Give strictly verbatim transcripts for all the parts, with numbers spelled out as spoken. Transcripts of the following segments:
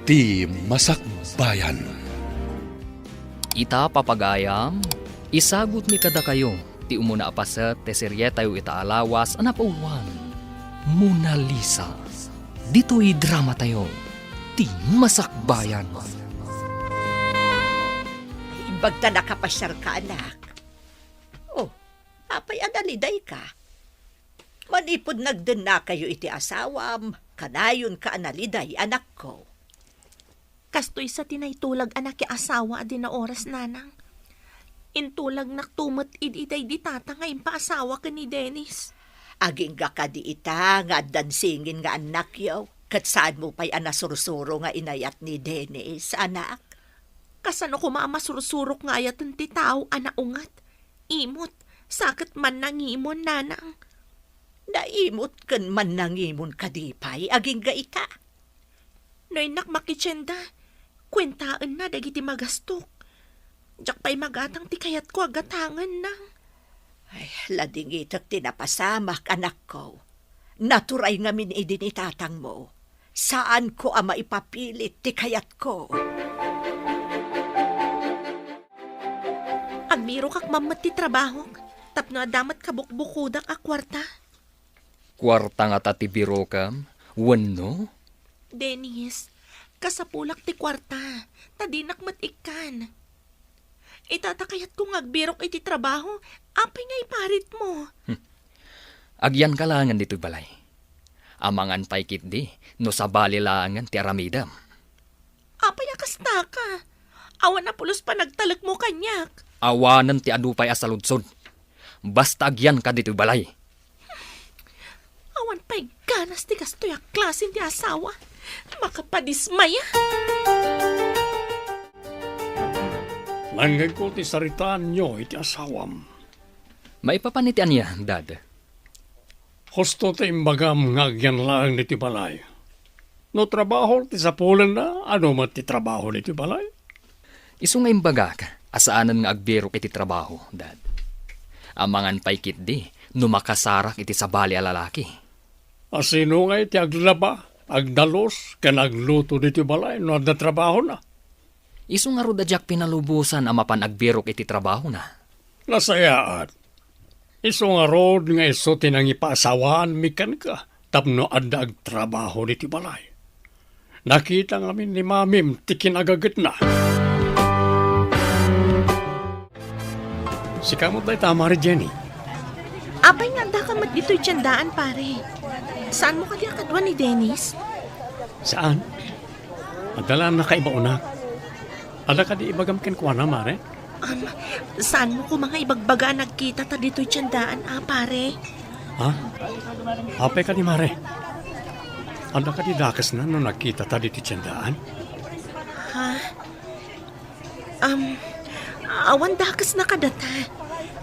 Ti Masakbayan. Ita, papagayam, isagutmi kadakayo ti umuna a paset ti serietayo ita a lawas a napauluan, Mona Lisa. Ditoy dramatayo, Ti Masakbayan. Imbag ta nakapasiarka, anak. Oh, apay a nalidayka? Manipud nagdennakayo iti asawam, kanayonka a naliday, anakko. Kastoy sa ti naitulag a nakiasawa a di naoras, nanang. Intulagnak to met idi daydi tata nga impaasawa ken ni Dennis. Agingga kadi ita nga addan singin nga annakyo, ket saanmo pay a nasursuro nga inayat ni Dennis, anak? Kasano koma a masursurok nga ayaten ti tao a naunget, imot, sa ket mannangimon, nanang? Naimot ken mannangimon kadi pay agingga ita? No innak makitienda, kuentaenna dagiti magastok. Diak pay magatang ti kayatko a gatangen, nang. Ay, ladingitek ti napasamak, anakko. Naturay ngamin idi ni tatangmo. Saanko a maipapilit ti kayatko. Agbirokak man met ti trabahok, tapno adda met kabukbukodak a kuarta. Kuarta ngata ti birokam, wenno? Dennis, kasapulak ti kuarta, ta dinak met ikkan. Ita ta kayatko nga agbirok iti trabaho, apay nga iparitmo? Hmm. Agyanka laengen ditoy balay. Amangan pay ketdi no sabali laengen ti aramidem. Apay a kastaka? Awan a pulos panagtalekmo kaniak. Awanen ti adu pay a saludsod. Basta agyanka ditoy balay. Awan pay ganas ti kastoy a klase ti asawa. Makapadismaya. Nangngegko ti saritaanyo iti asawam. Maipapan iti ania, Dad? Husto ti imbagam nga agyan laeng ditoy balay. No trabaho ti sapulenna, adu met ti trabaho ditoy balay? Isu nga imbagak a saanen nga agbirok iti trabaho, Dad. Amangan pay ketdi no makasarak iti sabali a lalaki. A sino ngay ti aglaba, agdalus, ken agluto ditoy balay no adda trabahona? Isu ngarud a diak pinalubosan a mapan agbirok iti trabahona. Nasayaat. Isu ngarud nga isu ti nangipaasawaanmi kenka tapno adda agtrabaho ditoy balay. Nakita ngamin ni Mamim ti kinagagetna. Sika met dayta, Mare Jenny. Apay nga addaka met ditoy tiendaan, pare? Saanmo kadi a kadua ni Dennis? Saan. Adda la a nakaibaonak. Adda kadi ibagam kenkuana, Mare? Am, saanmo koma nga ibagbaga a nagkitata ditoy tiendaan, a, pare? Ha? Apay kadi, Mare? Adda kadi dakesna no nagkitata ditoy tiendaan? Ha? Am, awan dakesna kadata.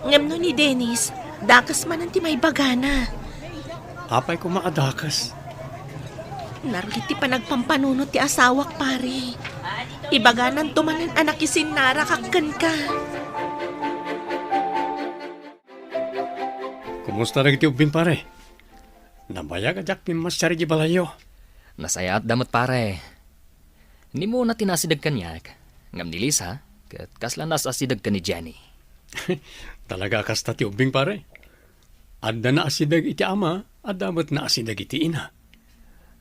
Ngem no ni Dennis, dakes manen ti maibagana. Apay koma a dakes? Narulit ti panagpampanunot ti asawak, pare. Ibagananto manen a nakisinnarakak kenka. Kumusta dagiti ubbing, pare? Nabayag a diak pimmasiar idiay balayyo. Nasayaatda met, pare. Ni Mona ti naasideg kaniak, ngem ni Lisa, ket kasla naasideg ken ni Jenny. Talaga a kasta ti ubbing, pare. Adda naasideg iti ama, adda met naasideg iti ina.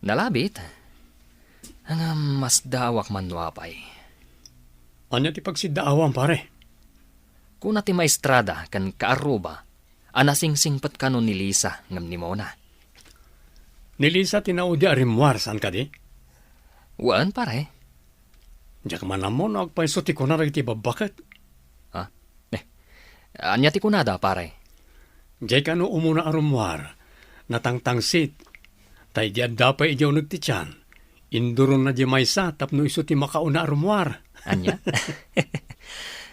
Nalabit. Ngem masdaawak man no apay. Ania ti pagsiddaawam, pare? Kuna ti maestrada ken kaarruba a nasingsingpet kano ni Lisa ngem ni Mona. Ni Lisa ti naudi a rimmuar, saan kadi? Wen, pare. Diak man ammo no agpayso ti kuna dagiti babbaket. Ha? Eh, ania ti kunada, pare? Diay kano umuna a rummuar, natangtangsit, ta idi adda pay idiay uneg ti tian, induronna diay maysa tapno isu ti makauna a rummuar. Ania?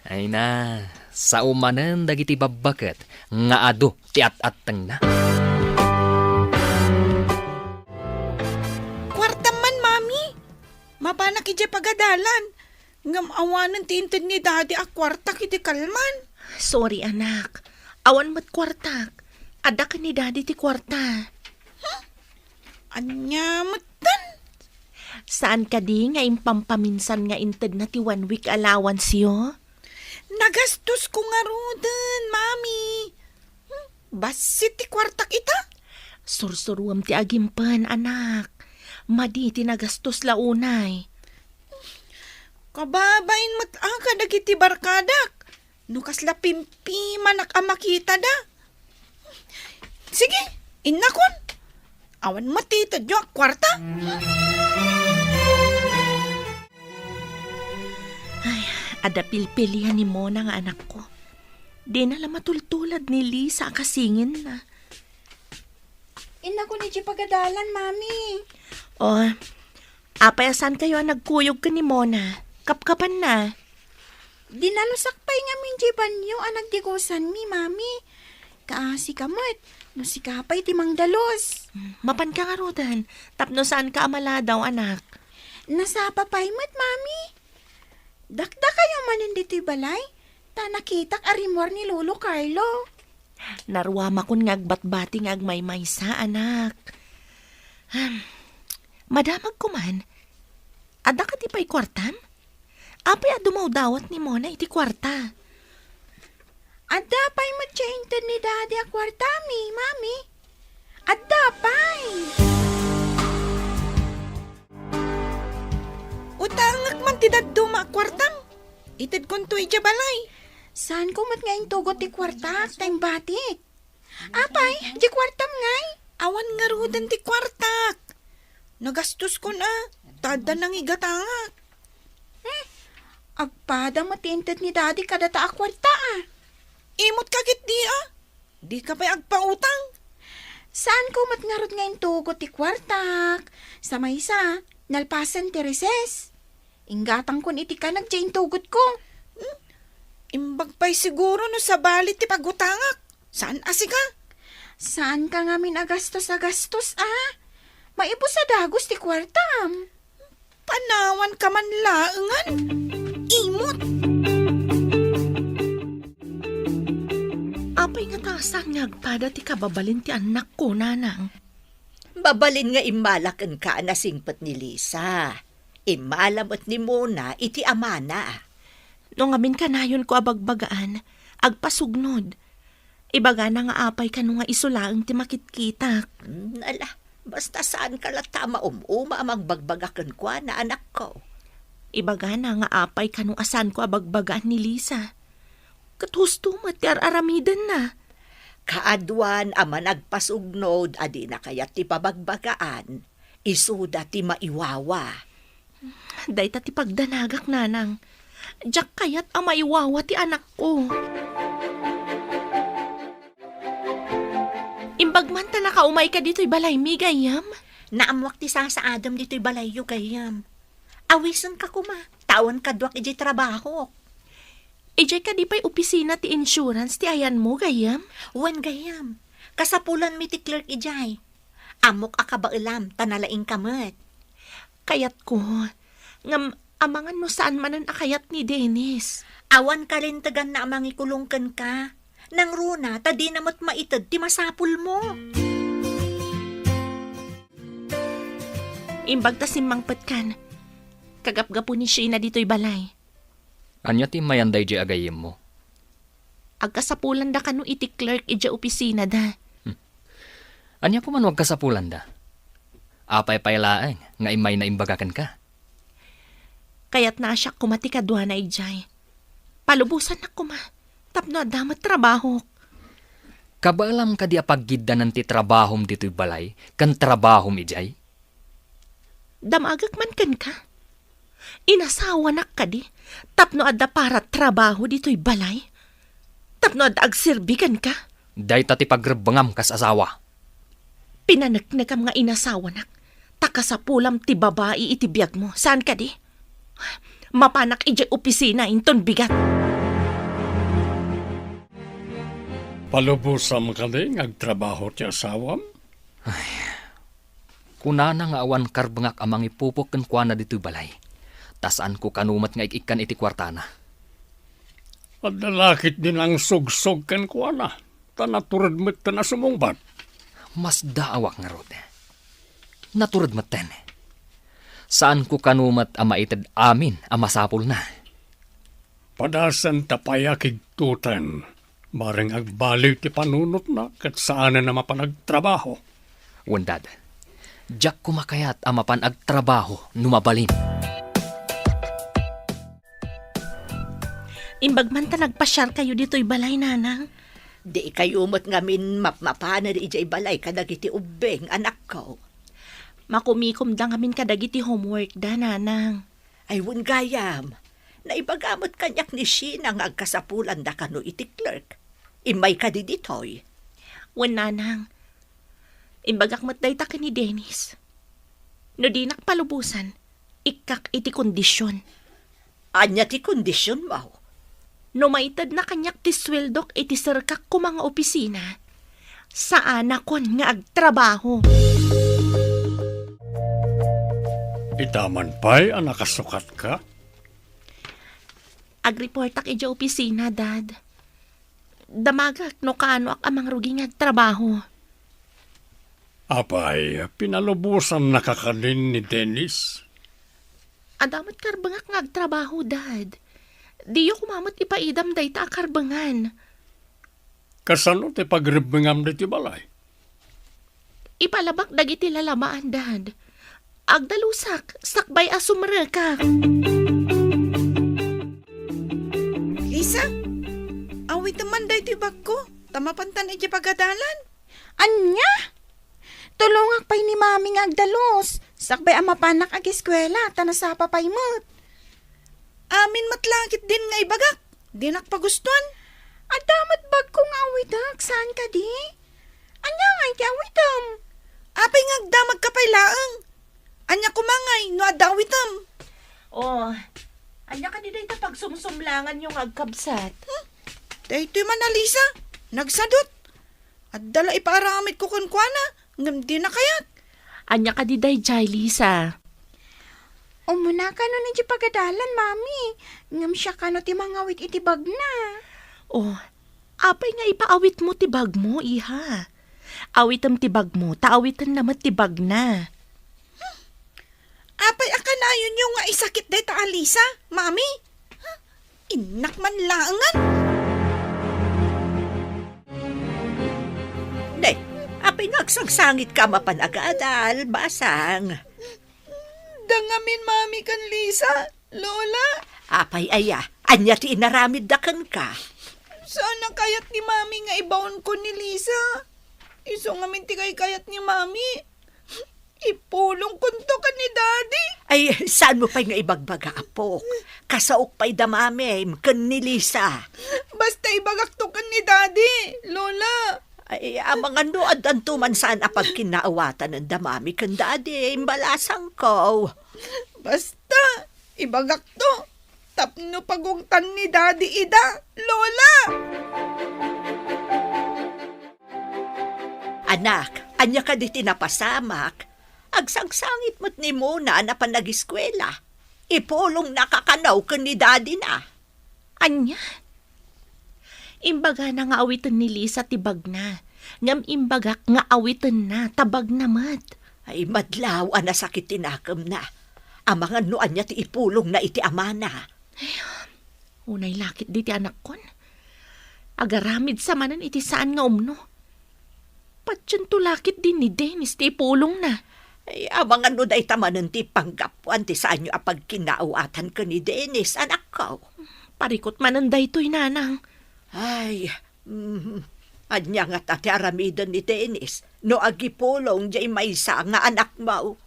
Ay na, sao manen dagiti babbaket nga adu ti at-attengna. Kuartam man, Mami. Mapanak idiay pagadalan. Ngem awanen ti inted ni Daddy a kuartak iti kalman. Sorry, anak. Awan met kuartak. Adda ken ni Daddy ti kuarta. Hmm? Ania metten? Saan kadi nga impampaminsan nga intedna ti one week allowance-yo? Nagastosko ngaruden, Mami. Hmm, bassit ti kuartak ita. Sursuruem ti agimpen, anak. Madi ti nagastos la unay. Kababain met a kadagiti barkadak. No kasla pimpimanak a makitada. Sige, innakon. Awan met ti itedyo a kuarta. Ay, adda pilpilian ni Mona nga anakko. Dina la matultulad ni Lisa a kasingenna. Innakon idiay pagadalan, Mami. Oh, apay a saankayo a nagkuyog ken ni Mona? Kapkapanna. Dinalusak pay ngamin diay banio a nagdigusanmi, Mami. Kaasika met, no sika pay ti mangdalus. Mm, mapanka ngaruden, tapno saanka a maladaw, anak. Nasapa pay met, Mami. Dakdakayo manen ditoy balay, ta nakitak a rimmuar ni Lolo Carlo. Naruamakon nga agbatbati nga agmaymaysa, anak. Hmm. Madamagko man. Adda kadi pay kuartam? Apay a dumawdawat ni Mona iti kuarta? Adda pay met ti inted ni Daddy a kuartami, Mami. Adda pay. Utangek man ti dadduma a kuartam. Itedkonto idiay balay. Saanko met nga intugot ti kuartak ta imbatik. Apay, di kuartam ngay? Awan ngaruden ti kuartak. Nagastoskon a, ta adda nangigatangak. Hmm, agpada met ti inted ni Daddy kadata a kuarta a. Imot ka ketdi a. Dika pay agpautang. Saanko met ngarud nga intugot ti kuartak. Sa maysa, nalpasen ti recess. Inggatangkon iti kanag diay intugotko. Hmm? Imbag pay siguro no sabali ti pagutangak. Saan a sika? Saanka ngamin a gastos a gastos, a? Maibus a dagus ti kuartam. Panawanka man laengen. Imot. Apay ngata a saan nga agpada ti kababalin ti annakko, nanang? Mabalin nga immala kenka a nasingpet ni Lisa. Immala met ni Mona iti amana. No ngamin kanayonko a bagbagaan, agpasugnod. Ibagana nga apay kano nga isu laeng ti makitkitak. Hmm, ala, basta saanka latta a maum-uma a magbagbaga kenkuana, anakko. Ibagana nga apay kano a saanko a bagbagaan ni Lisa. Ket husto met ti ar-aramidenna. Kaaduan a managpasugnod a dina kayat ti pabagbagaan, isuda ti maiwawa. Dayta ti pagdanagak, nanang. Diak kayat a maiwawa ti anakko. Imbag man ta nakaumayka ditoy balaymi, gayyem? Naammoak ti sasaadem ditoy balayyo, gayyem. Awisenka koma, ta awan kaduak idiay trabahok. Idiay kadi pay opisina ti insurance ti ayanmo, gayyem? Wen, gayyem. Kasapulanmi ti clerk idiay. Ammok a kabaelam, ta nalaingka met. Kayatko. Ngem, amangan no saan manen a kayat ni Dennis. Awan kalinteganna a mangikulong kenka. Nangruna, ta dina met maited ti masapulmo. Imbag ta simmangpetkan, kagapgapo ni Sheena ditoy balay. Ania ti immayan daydiay a gayyemmo? Agkasapulanda kano iti clerk idiay opisinada. Hmm. Ania koma no agkasapulanda? Apay pay laeng nga immayna imbaga kenka? Kayatna a siak koma ti kaduana idiay. Palubosannak koma, tapno adda met trabahok. Kabaelam kadi a paggiddanan ti trabahom ditoy balay ken trabahom idiay? Damagek man kenka. Inasawanak kadi tapno adda para trabaho ditoy balay? Tapno adda agserbi kenka? Dayta ti pagrebbengam kas asawa. Pinaneknekam nga inasawanak, ta kasapulam ti babai iti biagmo. Saan kadi? Mapanak idiay opisina inton bigat. Palubosam kadi nga agtrabaho ti asawam? Ay, kunana nga awan karbengak a mangipupok kenkuana ditoy balay, ta saanko kano met nga ik-ikkan iti kuartana. Adda la ketdi nangsugsog kenkuana, ta natured metten a sumungbat. Masdaawak ngarud. Natured metten. Saanko kano met a maited amin a masapulna. Padasenta pay a kigtoten. Bareng agbaliw ti panunotna ket saanen a mapan agtrabaho. Wen, Dad, diak koma kayat a mapan agtrabaho no mabalin. Imbag man ta nagpasiarkayo ditoy balay, Nanang. Dikayo met ngamin mapmapanen idiay balay kadagiti ubbing, anakko. Makumikomda ngamin kadagiti homeworkda, Nanang. Ay, wen gayam. Naibaga met kaniak ni Sheena nga agkasapulanda kano iti clerk. Immay kadi ditoy? Wen, Nanang. Imbagak met dayta ken ni Dennis. No dinak palubosan, ikkak iti kondision. Ania ti kondisionmo? No maitedna kaniak ti sueldok iti serkak koma nga opisina, saanakon nga agtrabaho. Ita man pay a nakasukatka? Agreportak idiay opisina, Dad. Damagak no kaanoak a mangrugi nga agtrabaho. Apay, pinalubosannaka kadin ni Dennis? Adda met karbengak nga agtrabaho, Dad. Diyo koma met ipaidam dayta a karbengan. Kasano ti pagrebbengam ditoy balay? Ipalabak dagiti lalamaan, Dad. Agdalusak, sakbay a sumrekak. Lisa, awitem man daytoy bagko, ta mapantan idiay pagadalan. Ania? Tulongak pay ni Mami nga agdalus, sakbay a mapanak ageskuela, ta nasapa pay met. Amin met la ketdin nga ibagak, dinak pagustuan. Adda met bagko nga awitek, saan kadi? Ania ngay ti awitem? Apay nga agdamagka pay laeng? Ania koma ngay no adda awitem? Oh, ania kadi dayta pagsumsumlanganyo nga agkabsat? Hmm? Daytoy man a Lisa, nagsadut. Adda la ipaaramidko kenkuana, ngem dina kayat. Ania kadi daydiay, Lisa? Umuna kano idiay pagadalan, Mami. Ngem siak kano ti mangawit iti bagna. Oh, apay nga ipaawitmo ti bagmo, iha? Awitem ti bagmo, ta awitenna met ti bagna. Apay a kanayonyo nga isakit dayta a Lisa, Mami? Innak man laengen. Ne, apay nga agsangsangitka a mapan agadal, basang? Da ngamin, Mami, ken Lisa, Lola. Apay aya, ania ti inaramidda kenka? Saan a kayat ni Mami nga ibaonko ni Lisa. Isu ngamin ti kaykayat ni Mami. Ipulongkonto ken ni Daddy. Ay, saanmo pay nga ibagbaga, apok? Kasaok pay da Mamim ken ni Lisa. Basta ibagakto ken ni Daddy, Lola. Ay, amangan no addanto man saan a pagkinnaawatanen da Mami ken Daddy, imbalasangko. Basta, ibagakto. Tapno pagungtan ni Daddy ida, Lola. Anak, ania kadi ti napasamak? Agsangsangit met ni Mona a napan ageskuela. Ipulongnaka kano ken ni daddy na. Ania? Imbagana nga awiten ni Lisa ti bagna, ngem imbagak nga awitenna ta bagna met. Ay, madlaw a nasakit ti nakemna. Amangan no ania ti ipulongna iti amana. Ay, unay lakit diti anakkon. Agaramid sa manen iti saan nga umno. Patiento lakit din ni Dennis ti ipulongna. Ay, amangan no dayta manen ti panggapuan ti saanyo a pagkinnaawatan ken ni Dennis, anakko. Parikot manen daytoy, nanang. Ay, mm, ania ngata ti aramiden ni Dennis no agipulong diay maysa nga anakmo?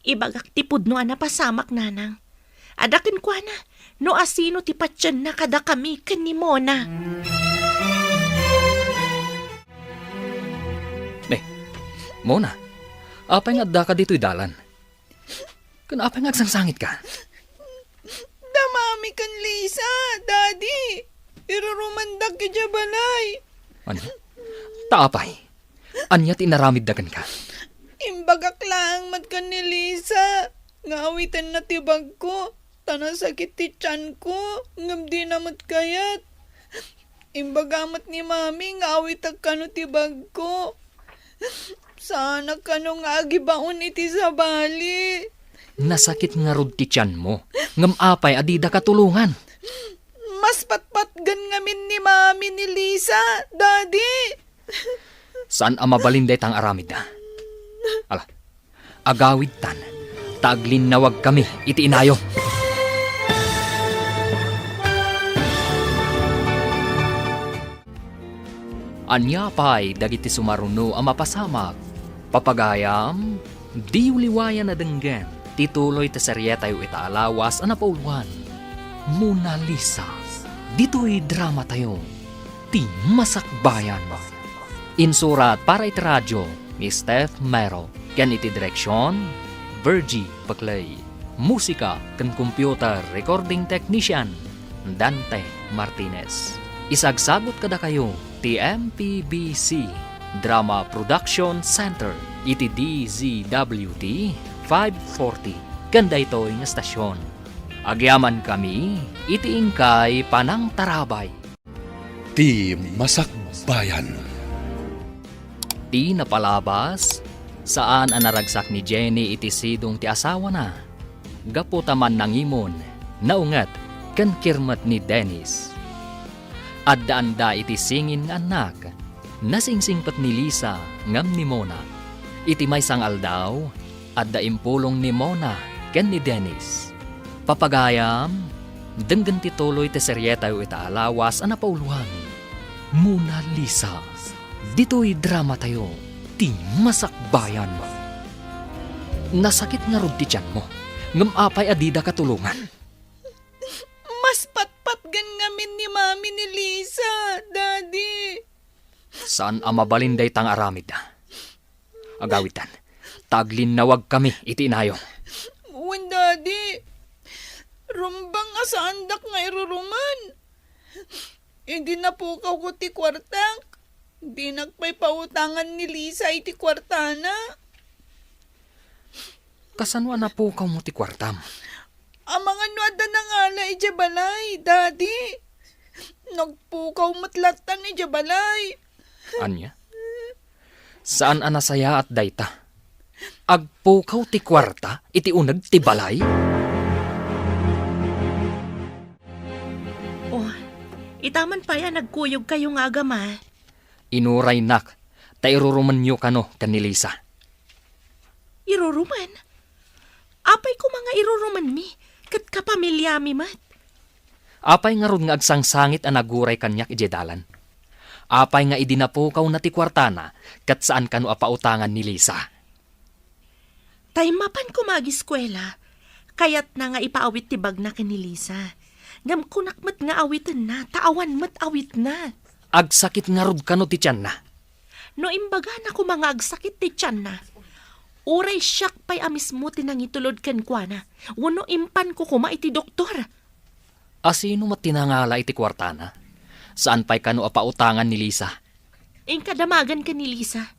Ibagak ti pudno a napasamak, nanang. Adda kenkuana no asino ti patienna kadakami ken ni Mona. Ne, Mona, apay nga addaka ditoy dalan? Ken apay nga agsangsangitka? Da Mami ken Lisa, Daddy. Irurumandak idiay balay. Ania? Ta apay? Ania ti inaramidda kenka? Imbagak laeng met ken ni Lisa nga awitenna ti bagko, ta nasakit ti tianko, ngem dina met kayat. Imbaga met ni Mami nga awitek kano ti bagko. Saanak kano nga agibaon iti sabali. Nasakit ngarud ti tianmo, ngem apay a didaka tulongan? Mas patpatgen ngamin ni Mami ni Lisa, Daddy. Saan a mabalin dayta nga aramidda. Ala, agawidtan, ta aglinnawagkami iti inayo. Ania pay dagiti sumaruno a mapasamak? Papagayam, diyo liwayan a denggen ti tuloy ti serietayo ita a lawas a napauloan, Mona Lisa. Ditoy dramatayo, ti Masakbayan. Insurat para iti radio ni Steph Mero, ken iti direksion, Virgie Paclay. Musika ken computer recording technician, Dante Martinez. Isagsagut kadakayo ti M P B C Drama Production Center iti D Z W T five forty ken daytoy nga estasion. Agyamankami iti inkay panangtarabay. Ti Masakbayan. Ti napalabas, saan a naragsak ni Jenny iti sidong ti asawana. Gapu ta mannangimon, naunget, ken kirmet ni Dennis. Addaanda iti singin nga annak. Nasingsingpet ni Lisa ngem ni Mona. Iti maysa nga aldaw, adda impulong ni Mona ken ni Dennis. Papagayam, denggen ti tuloy ti serietayo ita a lawas a napauloan, Mona Lisa. Ditoy dramatayo, ti Masakbayan. Nasakit ngarud ti tianmo, ngem apay a didaka tulongan? Mas patpatgen ngamin ni Mami ni Lisa, Daddy. Saan a mabalin dayta nga aramid. Agawidtan, ta aglinnawagkami iti inayo. Wen, Daddy. Rumbeng a saandak nga irurumen. Idi napukawko ti kuartak, dinak pay pautangan ni Lisa iti kuartana. Kasano a napukawmo ti kuartam? Amangan no adda nangala idiay balay, Daddy. Nagpukaw met lattan idiay balay. Ania? Saan a nasayaat dayta. Agpukaw ti kuarta iti uneg ti balay? Oh, ita man pay a nagkuyogkayo nga agama. Inuraynak, ta irurumenyo kano ken ni Lisa. Irurumen? Apay koma nga irurumenmi, ket kapamiliami met. Apay ngarud nga agsangsangit a naguray kaniak idiay dalan? Apay nga idi napukawna ti kuartana, ket saan kano a pautangan ni Lisa? Tay mapan koma agiskuela, kayatna nga ipaawit ti bagna ken ni Lisa. Ngem kunak met nga awitenna, ta awan met awitna. Agsakit ngarud kano ti tianna? No imbagana koma nga agsakit ti tianna, uray siak pay a mismo ti nangitulod kenkuana, wenno impanko koma iti doktor. Asino met ti nangala iti kuartana? Saan pay kano a pautangan ni Lisa? Inka damagen ken ni Lisa.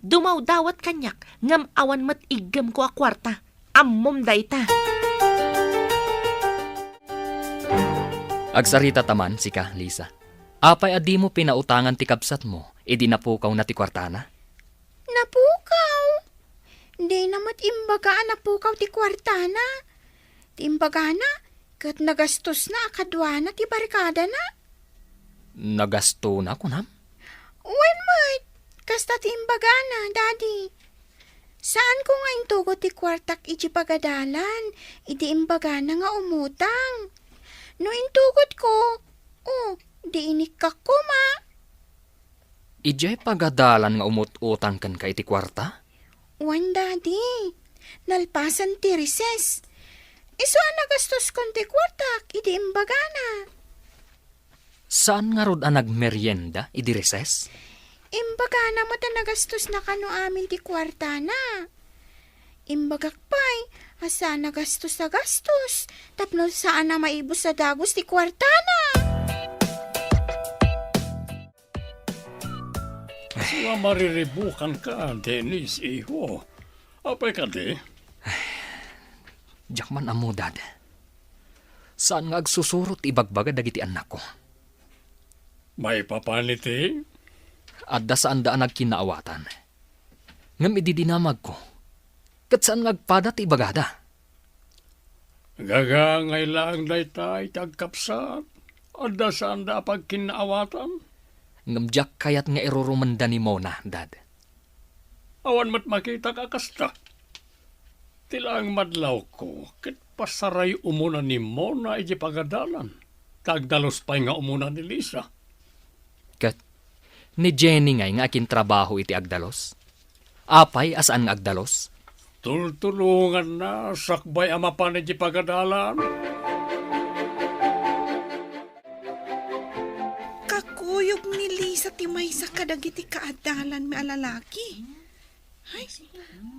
Dumawdawat kaniak, ngem awan met iggemko a kuarta. Ammom dayta. Agsarita ta man, sika, Lisa. Apay a dimo pinautangan ti kabsatmo idi napukawna ti kuartana? Napukaw? Dina met imbaga a napukaw ti kuartana. Ti imbagana, ket nagastosna a kaduana ti barkadana. Nagastona, kunam? Wen met, kasta ti imbagana, Daddy. Saanko nga intugot ti kuartak idiay pagadalan, idi imbagana nga umutang. No intugotko, oh, di inikkak koma. Idiay pagadalan nga umut-utang kenka iti kuarta? Wen, Daddy. Nalpasen ti recess. Isu a nagastoskon ti kuartak idi imbagana. Saan ngarud a nagmerienda idi recess? Imbagana met a nagastosna kano amin ti kuartana. Imbagak pay a saan a gastos a gastos tapno saan a maibus a dagus ti kuartana. Sua mariribukanka, Dennis, iho. Apay kadi? Diak man ammo, Dad. Saan nga agsusuro ti ibagbaga dagiti annakko. Maipapan iti? Adda saanda a nagkinnaawatan. Ngem idi dinamagko, ket saan nga agpada ti ibagada. Gagangay laeng dayta iti agkapsat. Adda saanda a pagkinnaawatan. Ngem diak kayat nga irurumenda ni Mona, Dad. Awan met makitak a kasta. Ti laeng madlawko, ket pasaray umuna ni Mona iti pagadalan, ta agdalus pay nga umuna ni Lisa. Ket ni Jenny ngay nga akintrabaho iti agdalus? Apay a saan nga agdalus? Tultulonganna sakbay a mapan iti pagadalan. Kakuyog ni Lisa ti maysa kadagiti kaadalanmi a lalaki. Ay,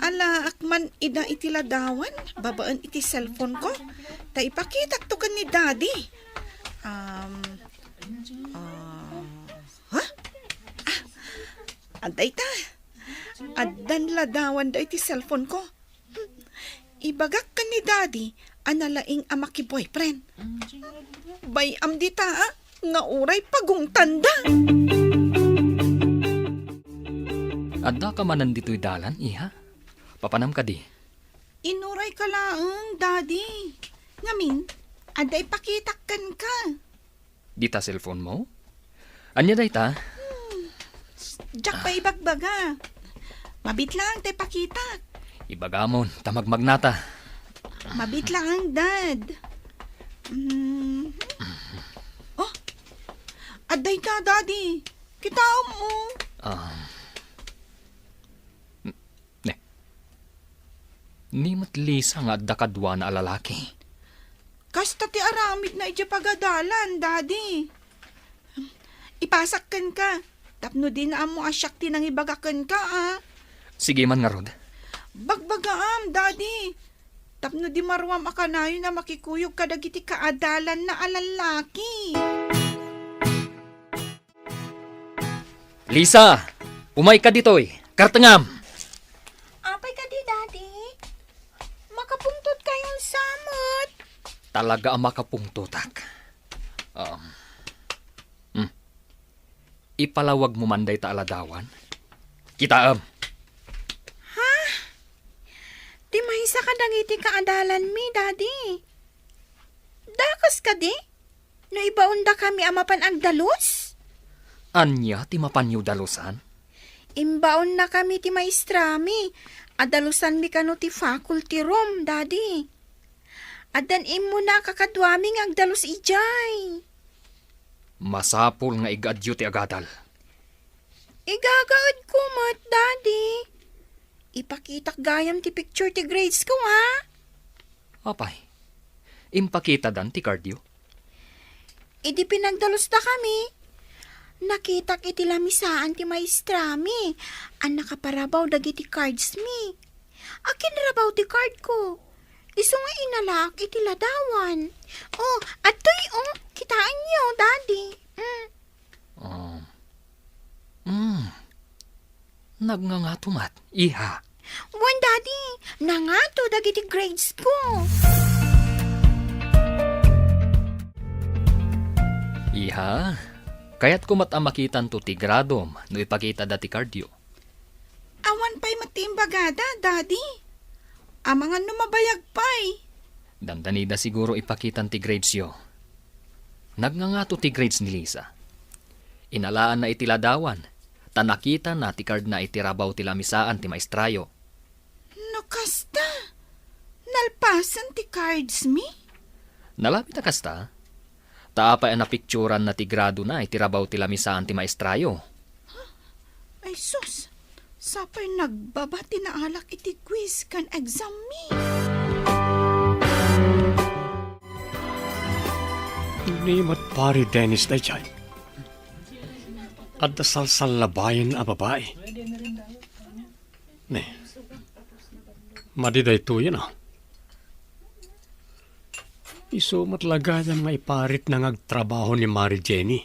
alaak man ida iti ladawan, babaen iti cellphone ko. Ta ipakitakto ken ni Daddy. Um, ah, ha? Ah, adda ita. Addan ladawan da iti cellphone ko. Ibagak ken ni Daddy a nalaing a maki-boyfriend. Bay-am dita, ah, nga uray pagungtanda. Addaka manen ditoy dalan, iha? Papanam kadi? Inuray ka laeng, Daddy. Ngamin, adda ipakitak kenka. Dita cellphone mo? Ania dayta? Hmm. Diak pa ibagbaga. Mabit laeng ta ipakitak. Ibagamon, ta magmagnata. Mabit laeng, Dad. Mhm. Oh, adda ita, Daddy. Kitaem, oh. Ah. Ne. Ni met Lisa nga adda kaduana a lalaki. Kasta ti aramidna idiay pagadalan, Daddy. Ipasak kenka, tapno dina ammo a siak ti nangibaga kenka, a. Sige man ngarud. Bagbagaam, Daddy. Tapno di maruam a kanayon a makikuyog kadagiti kaadalanna a lalaki. Lisa, umayka ditoy. Kartengam. Apay kadi, Daddy? Makapungtotkayon sa met. Talaga a makapungtotak. Um, hmm. Ipalawag mo man dayta a ladawan. Kitaem. Ha? Ti maysa kadagiti kaadalanmi, Daddy. Dakas kadi? No ibaondakami a mapan agdalus? Ania ti mapanyo dalusan? Imbaonnakami ti maestrami a dalusanmi kano ti faculty room, Daddy. Addan immuna a kakaduami nga agdalus idiay. Masapul nga igaadyo ti agadal. Igagaedko met, Daddy. Ipakitak gayam ti picture ti grades ko, ha? Apay, impakitadan ti cardyo? Idi pinagdalusdakami, nakitak iti lamisaan ti maestrami a nakaparabaw dagiti cardsmi. Akinrabaw ti cardko. Isu nga inalaak iti ladawan. Oh, adtoy, oh, kitaenyo, Daddy. Mm. Oh. Mm. Nagngangato met, iha. Wen, Daddy, nangato dagiti grades ko. Iha, kayatko met a makitanto ti gradom no ipakitada ti cardyo. Awan pay met ti imbagada, Daddy. Amangan no mabayag pay. Dandanida siguro ipakitan ti gradesyo. Nagngangato ti grades ni Lisa. Inalaanna iti ladawan, ta nakitana ti cardna iti rabaw ti lamisaan ti maestrayo. No kasta, nalpasen ti cardsmi? Nalabit a kasta. Ta apay a napicturanna ti gradona iti rabaw ti lamisaan ti maestrayo? Ay sus, sapay nagbaba ti naalak iti quiz ken exammi. Ni met Pari Dennis daydiay. Adda salsallabayen a babai. Ne. Madi daytoyen, a. Isu met la gayam nga iparitna nga agtrabaho ni Mari Jenny.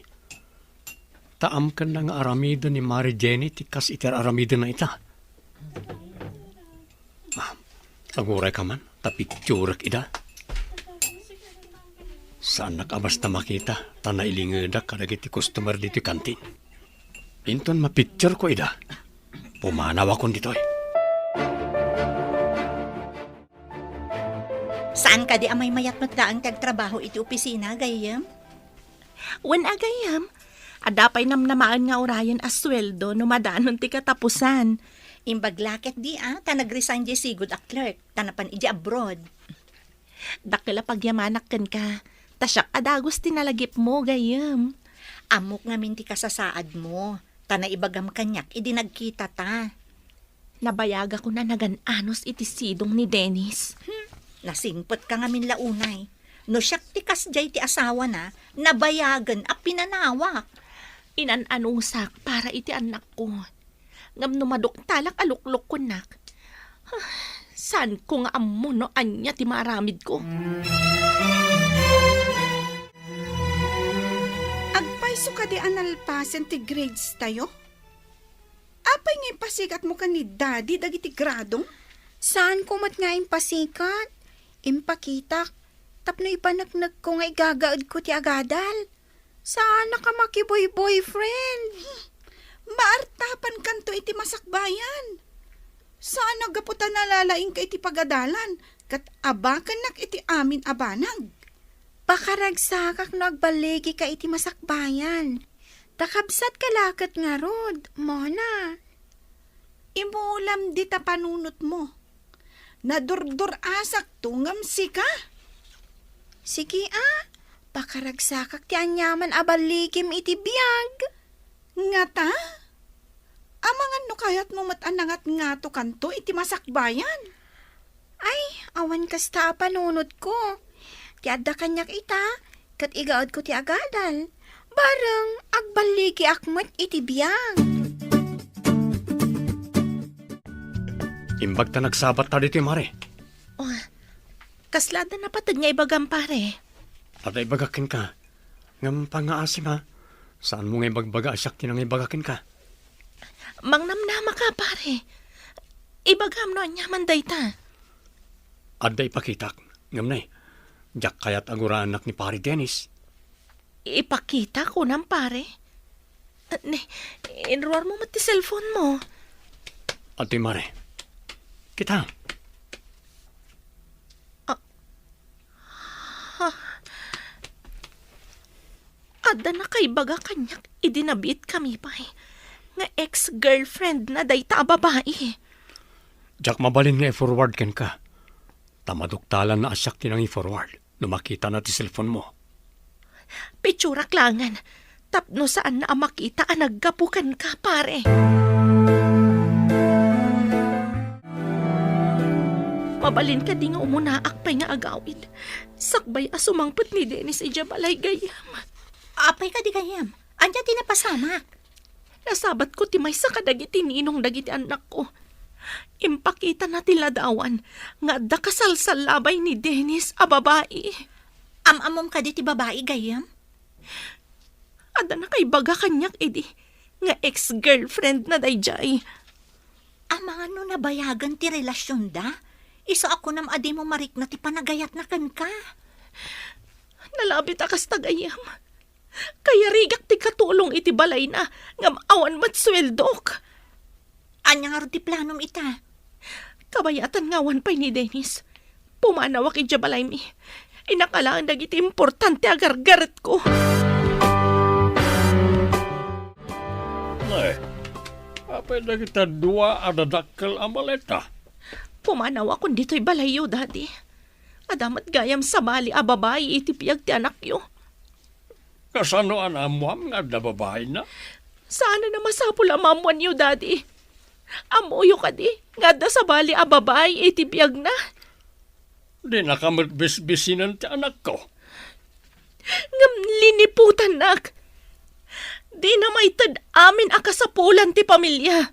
Ta amkenna nga aramiden ni Mari Jenny ti kas iti ar-aramidenna ita. A, agurayka man, ta picturek ida. Saannak a basta makita, ta nailingedak kadagiti customer ditoy kantin. Inton mapictureko ida, pumanawakon ditoy. Sa An kadi a maymayat met laeng ti agtrabaho iti opisina, gayyem? Wen a gayyem, adda pay namnamaen nga urayen a sueldo no madanon ti katapusan. Imbag la ketdi a, ta nag-resign diay sigud a clerk, ta napan idiay abroad. Dakkel a pagyamanak kenka, ta siak a dagus ti nalagipmo, gayyem. Ammok ngamin ti kasasaadmo, ta naibagam kaniak idi nagkitata. Nabayagakon a nagan-anos iti sidong ni Dennis. Hmm, nasingpetka ngamin la unay. No siak ti kasdiay ti asawana, nabayagen a pinanawak. Inan-anusak para iti annakko. Ngem no maduktalak a luklukkonnak, saanko nga ammo no ania ti maaramidko. Agpayso kadi a nalpasen ti grades tayo? Apay nga impasigatmo ken ni Daddy dagiti gradom? Saanko met nga impasigat. Impakitak tapno ipaneknekko nga igagaedko ti agadal. Saanak a makiboy-boyfriend. Maartapankanto iti masakbayan. Saan a gapu ta nalalaingka iti pagadalan ket abakennak iti amin a banag. Pakaragsakak no agballigika iti masakbayan. Ta kabsatka la ket ngarud, Mona. Imulam dita panunotmo. Nadurdur-asakto ngem sika? Sige a, pakaragsakak ti aniaman a balligim iti biag. Ngata? Amangan no kayatmo met a nangatngatokanto iti masakbayan? Ay, awan kasta a panunotko. Ti adda kaniak ita, ket igaedko ti agadal. Bareng, agballigiak met iti biag. Imbag ta nagsabatta ditoy, Mare. Oh, kasla adda napateg nga ibagam, pare? Adda ibagak kenka. Ngem pangngaasim, ha? Saanmo nga ibagbaga a siak ti nangibaga kenka. Mangnamnamaka, pare. Ibagam no aniaman dayta. Adda ipakitak. Ngem ne, diak kayat a guraennak ni Pare Dennis. Ipakita, kunam, pare? Ne, inruarmo met ti cellphone mo. Adtoy, Mare. Kita. Ah. Ha? Adda nakaibaga kaniak idi nabiitkami pay nga ex-girlfriendna dayta a babai. Diak mabalin nga i-forward kenka. Ta maduktalanna a siak ti nangi-forward no makitana ti cellphone mo. Pitsurak laengen tapno saanna a makita a naggapu kenka, pare. Mabalin kadi nga umunaak pay nga agawid sakbay a sumangpet ni Dennis idiay balay, gayyem? Apay kadi, gayyem? Ania ti napasamak? Nasabatko ti maysa kadagiti ninong dagiti annakko. Impakitana ti ladawan nga adda kasalsallabay ni Dennis a babai. Am-ammom kadi ti babai, gayyem? Adda nakaibaga kaniak idi nga ex-girlfriendna daydiay. Amangan no nabayagen ti relasionda, isu a kunam a dimo marikna ti panagayatna kenka. Nalabit a kasta, gayyem. Kayarigak ti katulong iti balayna, ngem awan met sueldok. Ania ngarud ti planom ita? Kabayatan nga awan pay ni Dennis, pumanawak idiay balaymi. Inakalaen dagiti importante a gargaretko. Nay, apay dagita dua a dadakkel a maleta? Pumanawakon ditoy balayyo, Daddy. Adda met gayam sabali a babai iti biag ti anakyo. Kasano a naammoam nga adda babaina? Saanen a masapul a maammoanyo, Daddy. Ammoyo kadi nga adda sabali a babai iti biagna? Dinaka met bisbisinen ti anakko. Ngem liniputannak. Dina maited amin a kasapulan ti pamilya.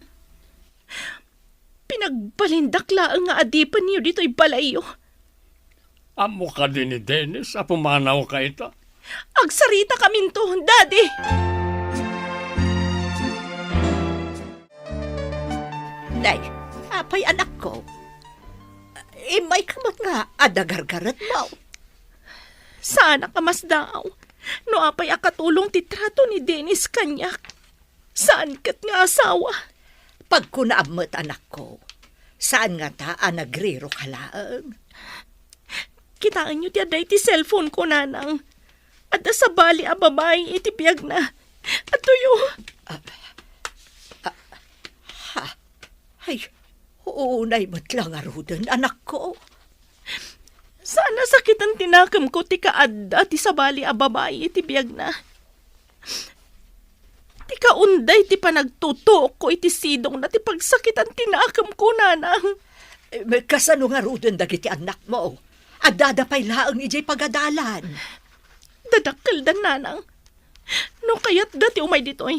Pinagbalindak laeng nga adipenyo ditoy balayyo. Ammo kadi ni Dennis a pumanawka ita? Agsaritakaminto, Daddy! Nay, apay, anakko? Immayka met nga adda gargaretmo. Saanak a masdaaw no apay a katulong ti trato ni Dennis kaniak. Saan ket nga asawa. Pagkunaam met, anakko. Saan ngata a nagriroka laeng. Kitaenyo ti adda iti cellphone ko, Nanang. Adda sabali a babai iti biagna. Adtoyo. Ah, ah, ha? Ay, unay met la ngaruden, anakko. Saan a sakiten ti nakemko ti kaadda ti sabali a babai iti biagna. Ti kaunday ti panagtutuokko iti sidongna ti pagsakitan ti nakemko, Nanang. Eh, kasano ngaruden dagiti annakmo? Addada pay laeng idiay pagadalan. Dadakkelda, Nanang. No kayatda ti umay ditoy,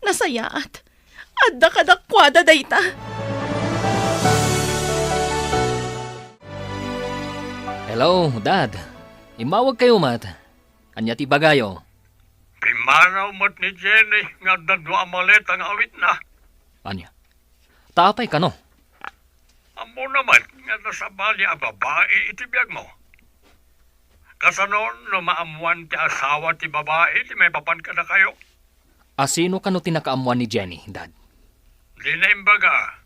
nasayaat. Adda kadakuada dayta. Hello, Dad. Immawagkayo met. Ania ti ibagayo? Pimmanaw met ni Jenny nga adda dua a maleta nga awitna. Ania? Ta apay kano? Ammona met nga adda sabali a babai iti biagmo. Kasano no maammoan ti asawa ti babai ti maipapan kadakayo? A sino kano ti nakaammoan ni Jenny, Dad? Dina imbaga,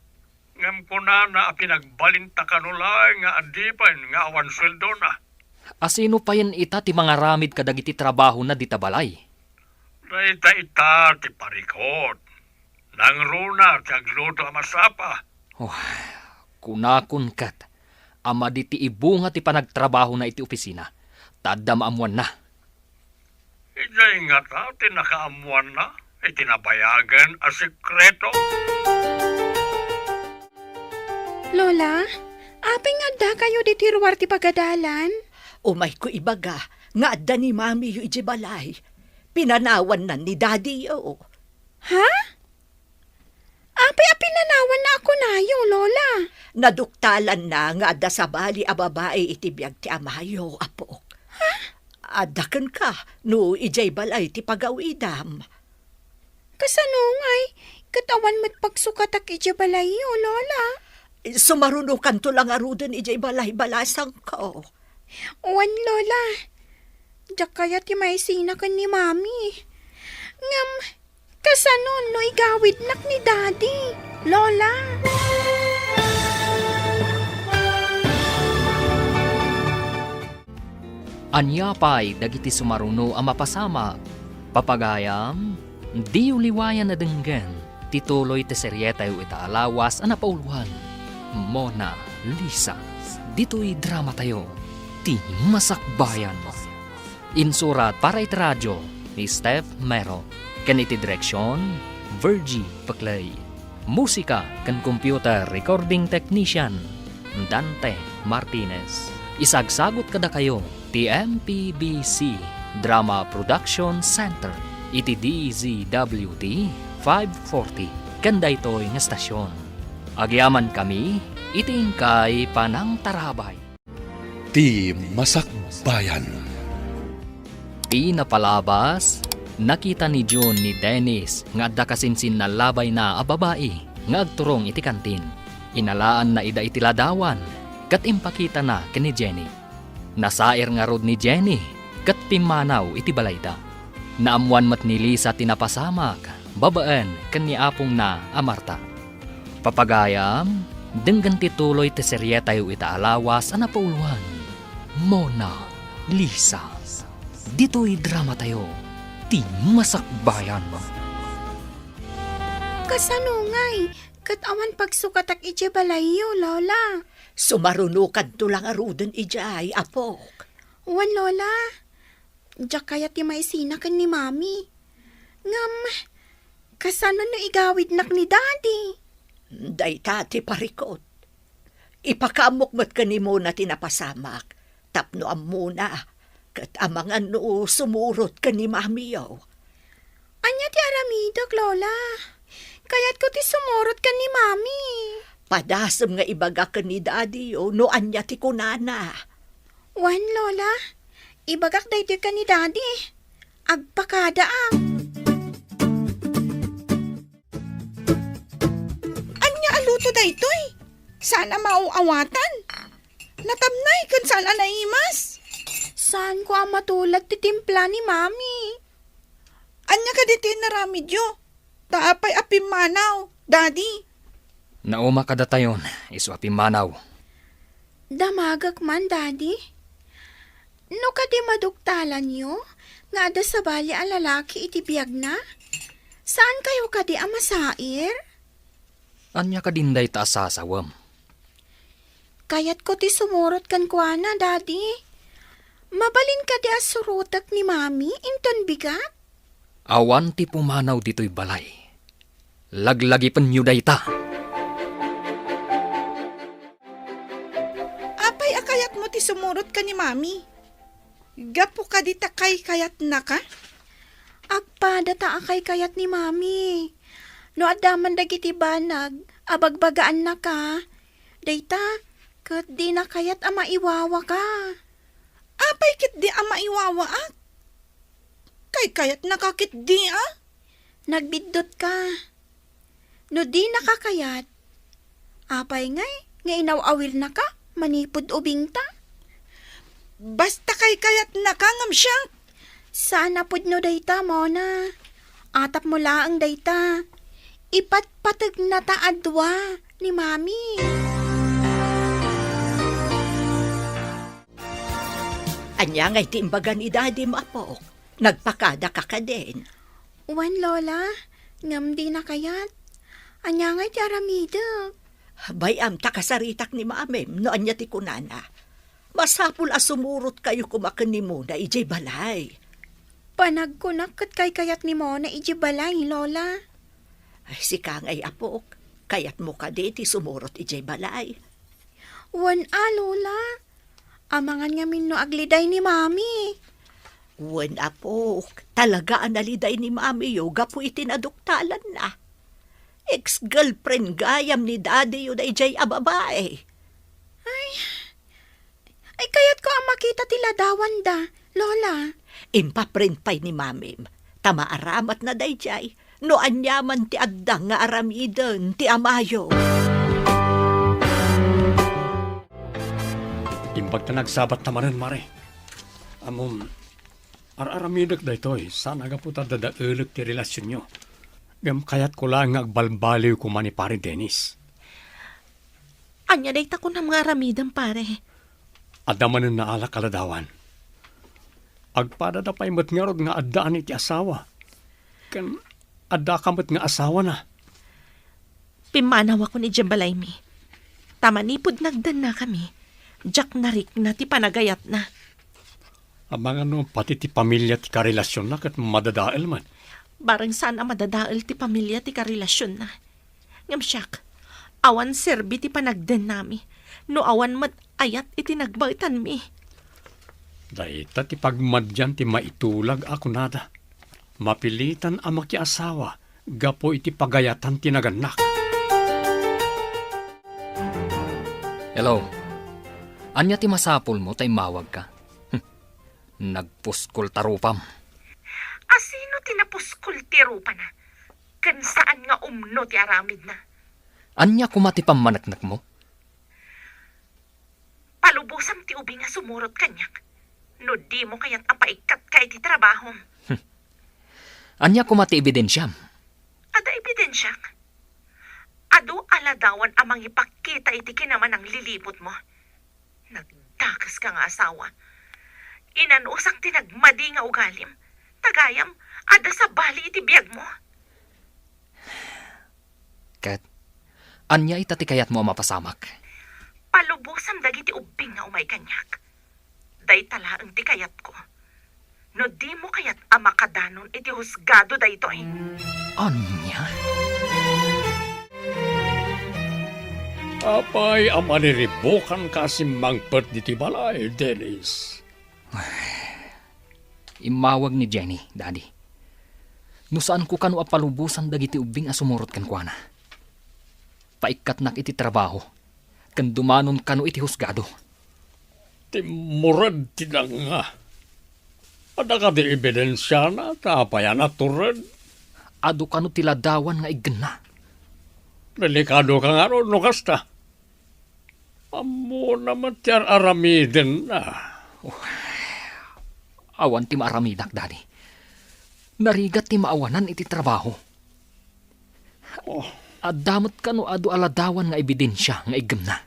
ngem kunana a pinagbalinta kano laeng nga adipen nga awan sueldona. A sino payen ita ti mangaramid kadagiti trabahona dita balay? Dayta ita ti parikot. Nangruna ti agluto a masapa. Oh, kunakon ket a madi ti ibunga ti panagtrabahona iti opisina, ta adda maammoanna. Idiay ngata ti nakaammoanna iti nabayagen a sekreto? Lola, apay nga addakayo ditoy ruar ti pagadalan? Umayko ibaga nga adda ni Mamiyo idiay balay. Pinanawanna ni Dadiyo. Ha? Apay a pinanawanna a kunayo, Lola? Naduktalanna nga adda sabali a babai iti biag ti amayo, apok. Ha? Adda kenka no idiay balay ti pagawidam. Kasano ngay? Ket awan met pagsukatak idiay balayyo, Lola. Sumarunokanto la ngaruden idiay balay, balasangko. Wen, Lola. Diak kayat ti maisina ken ni Mami. Ngem, kasano no igawidnak ni Daddy, Lola? Ania pay dagiti sumaruno a mapasamak? Papagayam, diyo liwayan a denggen ti tuloy ti serietayo ita a lawas a napauloan, Mona Lisa. Ditoy dramatayo, ti Masakbayan. Insurat para iti radio ni Steph Mero, ken iti direksion, Virgie Peclay. Musika ken computer recording technician, Dante Martinez. Isagsagut kadakayo ti M P B C Drama Production Center iti D Z W T five forty ken daytoy nga estasion. Agyamankami iti inkay panangtarabay. Ti Masakbayan. Ti napalabas, nakita ni June ni Dennis nga adda kasinsinnallabayna a babai nga agturong iti kantin. Inalaanna ida iti ladawan ket impakitana ken ni Jenny. Nasair ngarud ni Jenny ket pimmanaw iti balayda. Naammoan met ni Lisa ti napasamak babaen ken ni apongna a Marta. Papagayam, denggen ti tuloy ti serietayo ita a lawas a napauloan, Mona Lisa. Ditoy dramatayo, ti Masakbayan. Kasano ngay? Ket awan pagsukatak idiay balayyo, Lola. Sumarunokanto la ngaruden idiay, apok. Wen, Lola. Diak kayat ti maisina ken ni Mami. Ngem, kasano no igawidnak ni Daddy? Dayta ti parikot. Ipakaammok met ken ni Mona ti napasamak tapno ammona, ket amangan no sumurot ken ni Mamiyo. Ania ti aramidek, Lola? Kayatko ti sumurot ken ni Mami. Padasem nga ibaga ken ni Daddy no ania ti kunana. Wen, Lola. Ibagak daytoy ken ni Daddy. Agpakadaak. Ania a luto daytoy? Saan a maaw-awatan? Natamnay ken saan a naimas? Saanko a matulad ti timpla ni Mami. Ania kadi ti inaramidyo? Ta apay a pimmanaw, Daddy? Nauma kadatayon, isu a pimmanaw. Damagek man, Daddy. No kadi maduktalanyo nga adda sabali a lalaki iti biagna, saankayo kadi a masair? Ania kadin dayta a sasawem? Kayatko ti sumurot kenkuana, Daddy. Mabalin kadi a surotek ni Mami inton bigat? Awan ti pumanaw ditoy balay. Laglagipenyo dayta. Apay a kayatmo ti sumurot ken ni Mami? Gapu kadi ta kaykayatnaka? Agpada ta a kaykayat ni Mami. No adda man dagiti banag a bagbagaannaka, dayta ket dina kayat a maiwawaka. Apay ketdi a maiwawaak? Kaykayatnaka ketdi a? Nagbiddutka. No dinaka kayat, apay ngay nga inaw-awirnaka manipud ubingta? Basta kaykayatnaka ngem siak. Saan a pudno dayta, Mona. Atapmo laeng dayta. Ipatpategnata a dua ni Mami. Ania ngay ti imbaga ni Dadim, apok? Nagpakadaka kadin? Wen, Lola, ngem dina kayat. Ania ngay ti aramidek? Bay-am ta kasaritak ni Mamim no ania ti kunana. Masapul a sumurotkayo koma ken ni Mona idiay balay. Panagkunak ket kaykayat ni Mona idiay balay, Lola. Ay, sika ngay, apok, kayatmo kadi ti sumurot idiay balay? Wen a, Lola. Amangan ngamin no agliday ni Mami. Wen, apok, talaga a naliday ni Mamiyo gapu iti naduktalanna. Ex-girlfriend gayam ni Dadiyo daydiay a babae. Ay, ay, kayatko a makita ti ladawanda, Lola. Impaprint pay ni Mamim, ta maaramatna daydiay no aniaman ti adda nga aramiden ti amayo. Imbag ta nagsabatta manen, Mare. Ammom, ar-aramidek daytoy, saan a gapu ta dadaelek ti relasionyo. Ngem kayatko laeng nga agbalbaliw koma ni Pare Dennis. Ania dayta kunam nga aramidem, pare? Adda manen naalak a ladawan. Agpadada pay met ngarud nga addaan iti asawa. Ken addaka met nga asawana. Pimmanawakon idiay balaymi. Ta manipud nagdennakami, diak narikna ti panagayatna. Amangan no pati ti pamilia ti karelasionna ket madadael met. Bareng saan a madadael ti pamilia ti karelasionna. Ngem siak, awan serbi ti panagdennami no awan met ayat iti nagbaetanmi. Dayta ti pagmadian ti maitulag a kunada. Mapilitan a makiasawa gapu iti pagayatan ti nagannak. Hello. Ania ti masapulmo ta immawagka? Hm. Nagpuskol ta rupam. Asino ti napuskol ti rupana? Ken saan nga umno ti aramidna? Ania koma ti pammaneknekmo? Palubosam ti ubing a sumurot kaniak, no dimo kayat a paikkatka iti trabahom. Ania koma ti ebidensiam? Adda ebidensiak. Adu a ladawan a mangipakita iti kinamananglilibutmo. Nagdakeska nga asawa. Inanusak ti nagmadi nga ugalim. Ta gayam, adda sabali iti biagmo. Ket, ania ita ti kayatmo a mapasamak? Palubosam dagiti ubbing nga umay kaniak. Dayta laeng ti kayatko. No dimo kayat a makadanon iti husgado daytoy. Ania? Apay a maniribukanka a simmangpet ditoy balay, Dennis? Immawag ni Jenny, Daddy. No saanko kano a palubosan dagiti ubbing a sumurot kenkuana, paikkatnak iti trabaho, ken dumanon kano iti husgado. Timmured ti danga. Adda kadi ebidensiana ta apay a natured? Adu kano ti ladawan nga iggenna. Delikadoka ngarud no kasta. Ammona met ti ar-aramidenna. Oh, awan ti maaramidak, Daddy. Narigat ti maawanan iti trabaho. Oh. Adda met kano adu a ladawan nga ebidensia nga iggemna?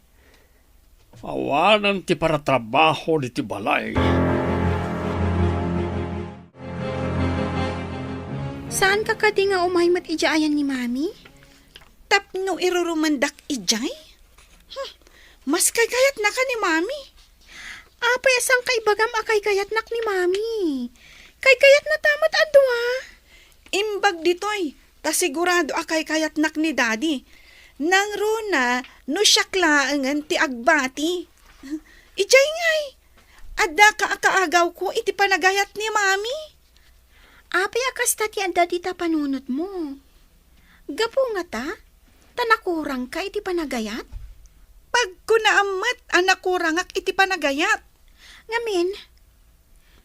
Awanen ti paratrabaho diti balay. Saanka kadi nga umay met idiay ayan ni Mami? Tapno irurumendak idiay? Hmm, mas kaykayatnaka ni Mami. Apay a saanka ibagam a kaykayatnak ni Mami? Kaykayatnata met a dua. Imbag ditoy, ta sigurado a kaykayatnak ni Daddy. Nangruna no siak laengen ti agbati. Idiay ngay, addaka a kaagawko iti panagayat ni Mami. Apay a kasta ti adda dita panunotmo? Gapu ngata, ta nakurangka iti panagayat? Pagkunaam met a nakurangak iti panagayat. Ngamin,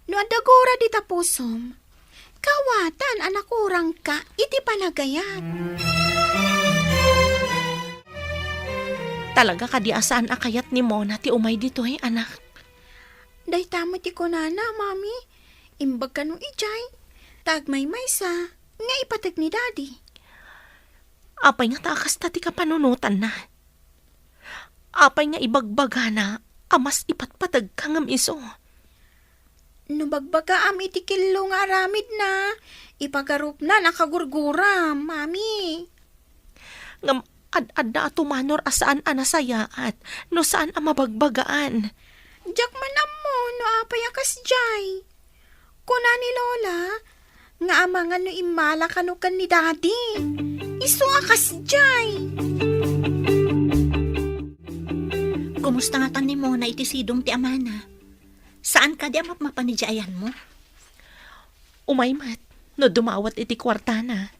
no adda gura dita pusom, kawatan a nakurangka iti panagayat. Talaga kadi a saan a kayat ni Mona ti umay ditoy, anak? Dayta met ti kunana, Mami. Imbag kano idiay, ta agmaymaysa nga ipateg ni Daddy. Apay ngata a kasta ti kapanunotanna? Apay nga ibagbagana a mas ipatpategka ngem isu? No bagbagaam iti kello nga aramidna, ipagarupna a kagurguram, Mami. Ngem ad-adda a tumanor a saan a nasayaat no saan a mabagbagaan. Diak man ammo no apay a kasdiay. Kuna ni Lola nga amangan no immala kano ken ni Daddy. Isu a kasdiay. Kumusta ngatan ni Mona iti sidong ti amana? Saan kadi a mapmapan idiay ayanmo? Umay met no dumawat iti kuartana.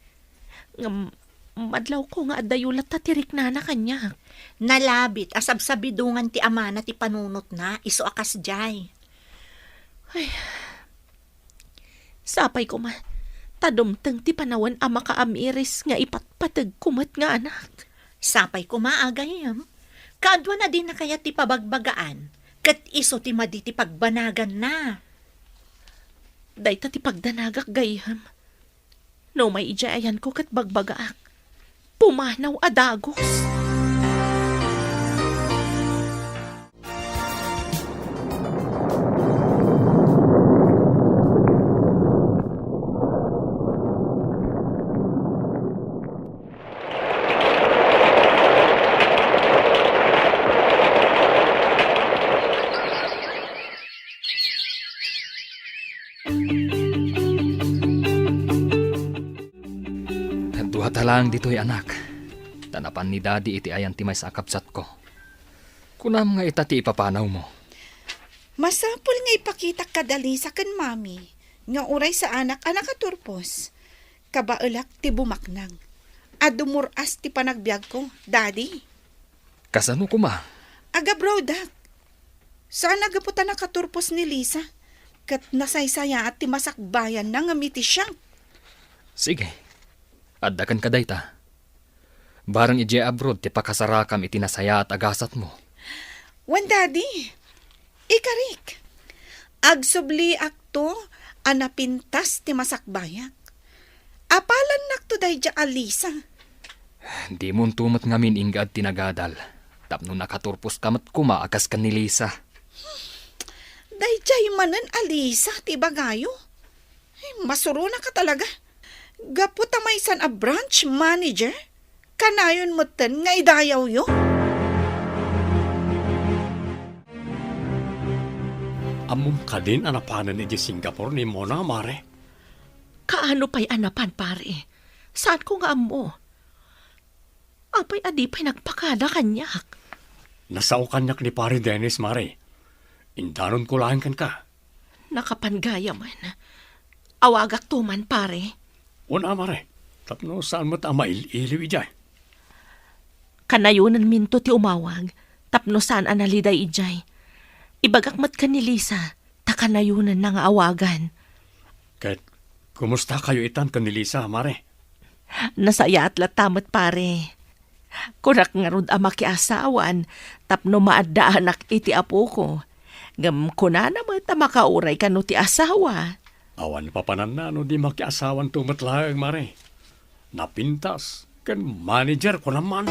Ngem, madlawko nga addayo latta ti riknana kaniak. Nalabit a sabsabidongan ti amana ti panunotna, isu a kasdiay. Ay, sapay koma, ta dumteng ti panawen a makaamiris nga ipatpategko met nga anak. Sapay koma, a gayyem. Kaaduan a dina kayat ti pabagbagaan, ket isu ti madi ti pagbanaganna. Dayta ti pagdanagak, gayyem. No umay idiay ayanko ket bagbagaak, pumanaw a dagus. Dua ta laeng ditoy, anak. Ta napan ni Daddy iti ayan ti maysa a kabsatko. Kunam nga ita ti ipapanawmo. Masapul nga ipakitak kada Lisa ken Mami nga uray saanak a nakaturpos. Kabaelak ti bumaknang a dumur-as ti panagbiagko, Daddy. Kasano koma? Agabroadak. Saan a gapu ta nakaturpos ni Lisa, ket nasaysayaat ti masakbayanna ngem iti siak. Sige. Adda kenka dayta. Bareng idiay abroad ti pakasarakam iti nasayaat a gasatmo. Wen, Daddy, ikarik. Agsubliakto a napintas ti masakbayak. Apalannakto daydiay a Lisa. Dimonto met ngamin inggad ti nagadal, tapno nakaturposka met koma a kas ken ni Lisa. Daydiay manen a Lisa ti ibagayo? Ay, masuronaka talaga. Gapu ta maysan a branch manager, kanayon metten nga idayawyo? Ammom kadin a napanen idiay Singapore ni Mona, Mare? Kaano pay a napan, pare? Saanko nga ammo. Apay a di pay nagpakada kaniak? Nasao kaniak ni Pare Dennis, Mare. Indanonko laeng kenka. Nakapan gayamen. Awagakto man, pare. Wen a, Mare. Tapno saan met a mail-iliw idiay. Kanayonenminto ti umawag, tapno saan a naliday idiay. Ibagak met ken ni Lisa, ta kanayonenna nga awagan. Ket, kumustakayo itan ken ni Lisa, Mare? Nasayaat latta met, pare. Kunak ngarud a makiasawan tapno maaddaanak iti apoko. Ngem kunana met a makauray kano ti asawa. Awan papananna no di makiasawanto met laeng, Mare. Napintas ken manager ko naman.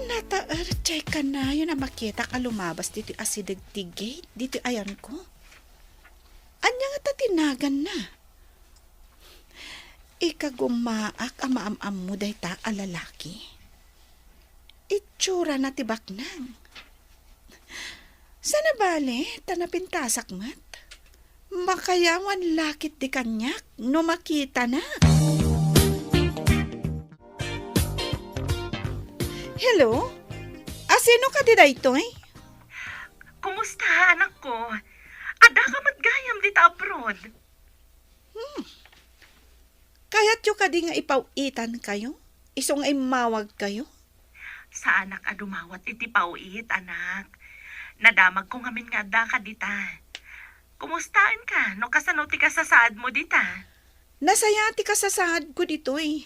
Nataer diay kanayon a makitak a lumabas ditoy asideg ti gate ditoy ayanko. Ania ngata ti naganna? Ikagumaak a maam-ammo dayta a lalaki. Itsurana ti baknang. Saan a bale ta napintasak met? Makayawan la ketdi kaniak no makitanak. Hello? Asino kadi daytoy? Kumusta, anakko? Addaka met gayam dita abroad? Hmm. Kayatyo kadi nga ipaw-itankayo? Isu nga immawagkayo? Saanak a dumawat iti paw-it, anak. Nadamagko ngamin nga addaka dita. Kumustaenka no kasano ti kasasaadmo dita? Nasayaat ti kasasaadko ditoy.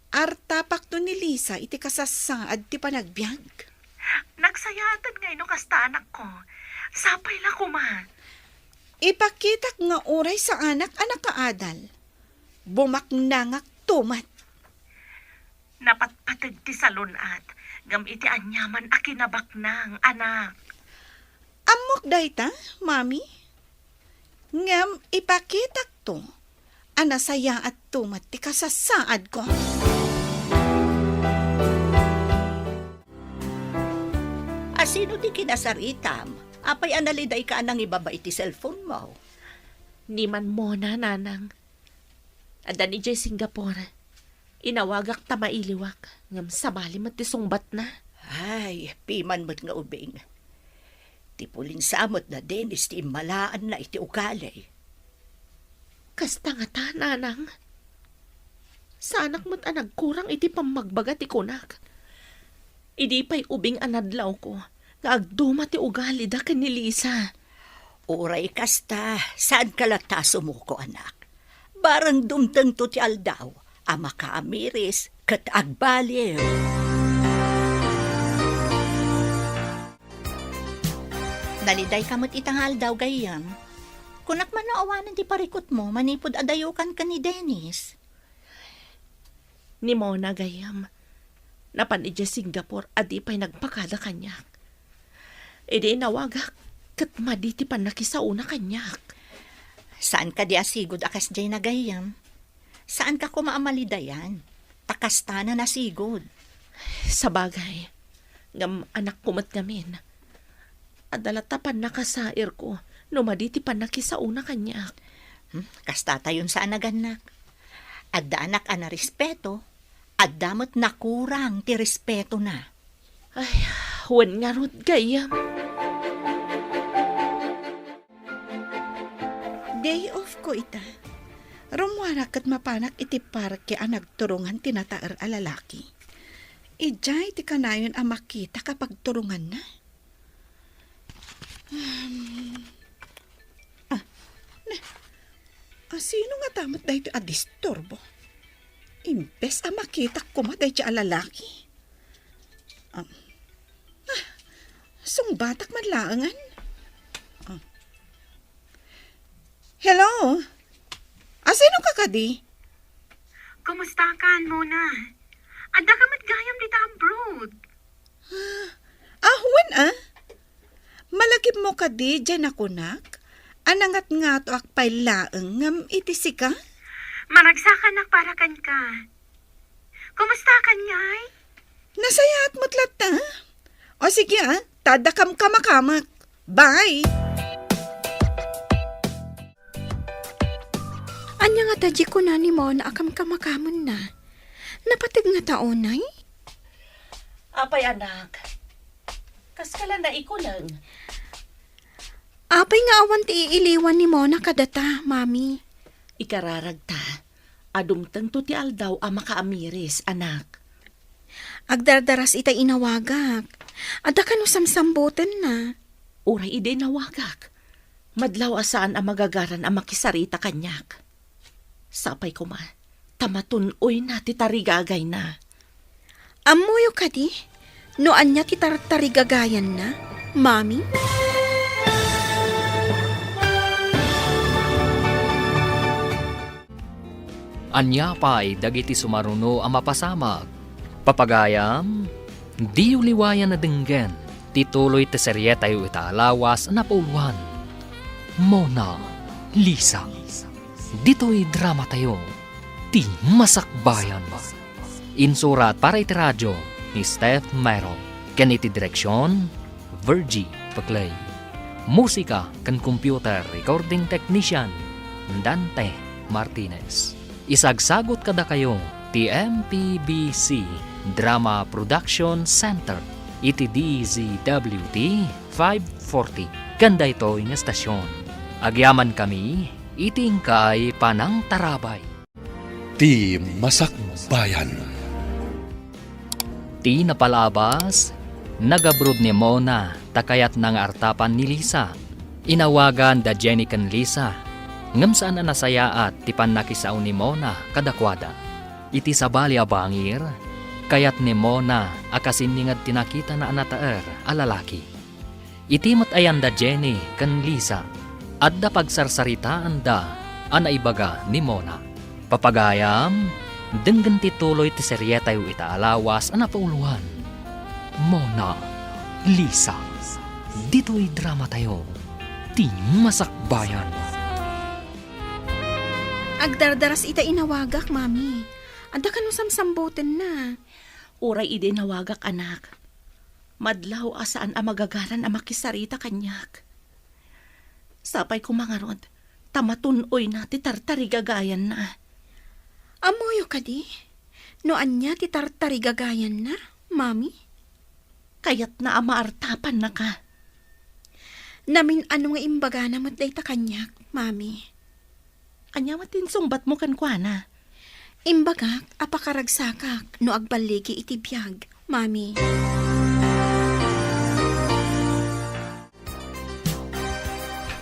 Artapakto ni Lisa iti kasasaad ti panagbiag. Nagsayaatan ngay no kasta, anakko. Sapay la koma. Ipakitak nga uray saanak a nakaadal. Bumaknangakto met. Napatpateg ti salun-at, ngem iti aniaman a kinabaknang, anak. Ammok dayta, Mami. Ngem ipakitakto a nasayaatto met ti kasasaadko. Asino ti kinasaritam? Apay a nalidayka a nangibaba iti cellphone mo? Ni Manmona, nanang. Adda ni jay Singapore. Inawagak ta mailiwak, ngem sabali met ti sungbatna. Ay, piman met nga ubing. Ti pulinsa met da Dennis ti immalaanna iti ugali. Kasta ngata, nanang. Saanak met a nagkurang iti pammagbaga ti kunak. Idi pay ubing a nadlawko nga agduma ti ugalida ken ni Lisa. Uray kasta, saanka latta a sumuko, anak. Barang dumtengto ti aldaw a makaamiris ket agbaliw. Nalidayka met ita nga aldaw, gayyem. Kunak man no awanen ti parikutmo manipud adayokan ken ni Dennis. Ni Mona, gayyem, napan idiay Singapore a di pay nagpakada kaniak. Idi inawagak, ket madi ti pannakisaona kaniak. Saan kadi a sigud a kasdiay na, gayyem? Saanka koma a malidayan, ta kasta na nasigud. Sabagay, ngem anakko met ngamin. Adda latta pannakasairko no madi ti pannakisaona kaniak. Hmm, kasta tayon sa anagannak. Adda anak a narespeto, adda met nakurang ti respetona. Ay, wen ngarud, gayyem. Day off ko ita. Rummuarak ket mapanak iti parke a nagturungan ti nataer a lalaki. Idiay ti kanayon a makitak a pagturunganna. Hmm. Ah, ne. Asino ngata met daytoy a disturbo? Imbes a makitak koma daytoy a lalaki. Ah, ah, sungbatak man laengen. Ah. Hello? Asino ka kadi? Kumusta ka, Mona? Adda ka met gayam dita abroad. Ah, wen, ah? Malagipmo kadi diay nakunak? A nangatngatoak pay laeng ngem iti sika? Maragsakanak para kenka. Kumusta ka ngay? Nasayaat met latta. O sige, ah, ta adda kamkamakamek. Bye! Ania ngata diay kuna ni Mona a kamkamakamenna? Napateg ngata unay? Apay, anak? Kaska la naikuleng? Apay nga awan ti iiliwan ni Mona kadata, Mami? Ikararagta a dumtengto ti aldaw a makaamiris, anak. Agdardaras ita inawagak. Adda kano samsambutenna? Uray idi inawagak, madlaw a saan a magagaran a makisarita kaniak. Sapay koma, ta matun-oyna ti tarigagayna. Ammoyo kadi no ania ti tartarigagayanna, Mami? Ania pay dagiti sumaruno a mapasamak? Papagayam, diyo liwayan a denggen ti tuloy ti serietayo ita a lawas a napauluan, Mona Lisa. Ditoy dramatayo, Ti Masakbayan. Insurat para iti radio ni Steph Mero, ken iti direksion, Virgie Peclay. Musika ken computer recording technician, Dante Martinez. Isagsagut kadakayo ti M P B C Drama Production Center iti D Z W T five forty ken daytoy nga estasion. Agyamankami iti inkay panangtarabay. Ti Masakbayan. Ti napalabas, nagabroad ni Mona ta kayatna nga artapan ni Lisa. Inawagan da Jenny ken Lisa, ngem saan a nasayaat ti pannakisao ni Mona kadakuada. Iti sabali a bangir, kayat ni Mona a kasinginged ti nakitana a nataer a lalaki. Iti met ayan da Jenny ken Lisa, adda pagsarsaritaanda a naibaga ni Mona. Papagayam, denggen ti tuloy ti serietayo ita a lawas a napauloan. Mona, Lisa, ditoy dramatayo, Ti Masakbayan. Agdardaras ita inawagak, Mami. Adda kano samsambutenna? Uray idi inawagak, anak. Madlaw a saan a magagaran a makisarita kaniak. Sapay koma ngarud, ta matun-oyna ti tartarigagayanna. Ammoyo kadi no ania ti tartarigagayanna, Mami? Kayatna a maartapannaka. Namin-ano nga imbagana met dayta kaniak, Mami. Ania met ti insungbatmo kenkuana? Imbagak a pakaragsakak no agballigi iti biag, Mami.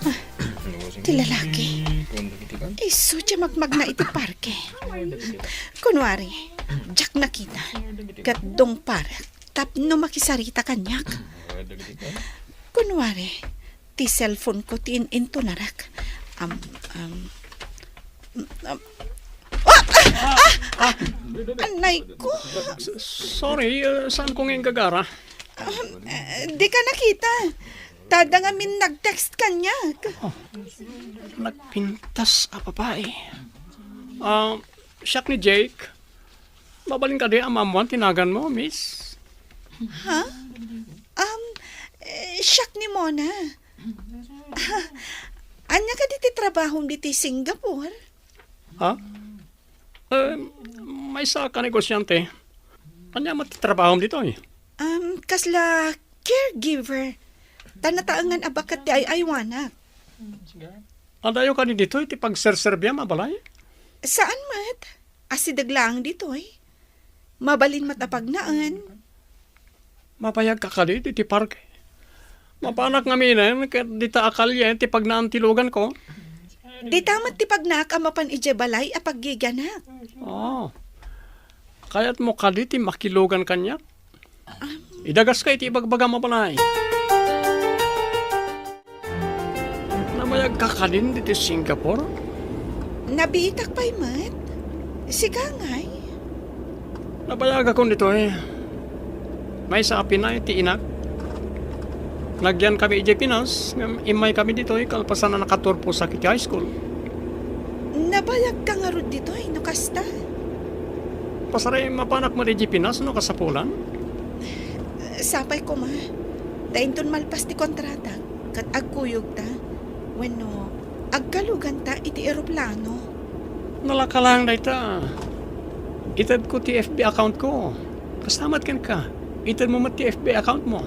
Ah, ti lalaki. Isu ti magmagna iti parke. Kunwari, diak nakita. Ket dungparek tapno makisarita kaniak. Kunwari, ti cellphone-ko ti in-intunarek. Am, am, am, ah! Ah! Ah! Anay ko! S-, sorry, uh, saan ko nga inggagara? Um, eh, di ka nakita. Tada ngamin nag-text kaniak. Oh, nagpintas a babae. Ah, siak ni Jake. Mabalin kadi a maammoan ti naganmo, miss? Ha? Um, eh, siak ni Mona. Ania kadi ti trabahom ditoy Singapore? Ha? Eh, maysa ka negosyante. Ania met ti trabahom ditoy? Um, kasla caregiver. Ta nataengan a baket ti ay-aywanak. Adayo kadi ditoy ti pagserserbiam a balay? Saan met. Asideg laeng ditoy. Mabalin met a pagnaen. Mabayagka kadi ditoy ti parke? Mapanak ngaminen ket dita a kalien ti pagnaen ti luganko? Dita met ti pagnaek a mapan idiay balay a paggigianak. Oh. Kayatmo kadi ti makilugan kaniak? Idagaska iti ibagbagam a balay. Nabayagka kadin ditoy Singapore? Nabiitak pay met. Sika ngay? Nabayagakon ditoy. Maysa a pinay ti inak. Nagyan kami idiay Pinas, ngem immay kami ditoy kalpasan a nakaturposak iti high school. Nabayagka ngarud ditoy, no kasta? Pasarem, mapanak met idiay Pinas no kasapulan? Sapay koma, ta inton malpas ti kontrata, ket agkuyogta, wenno agkaluganta iti eroplano. Nalaka laeng dayta. Itedko ti F B account ko. Kasta met kenka, itedmo met ti F B account mo.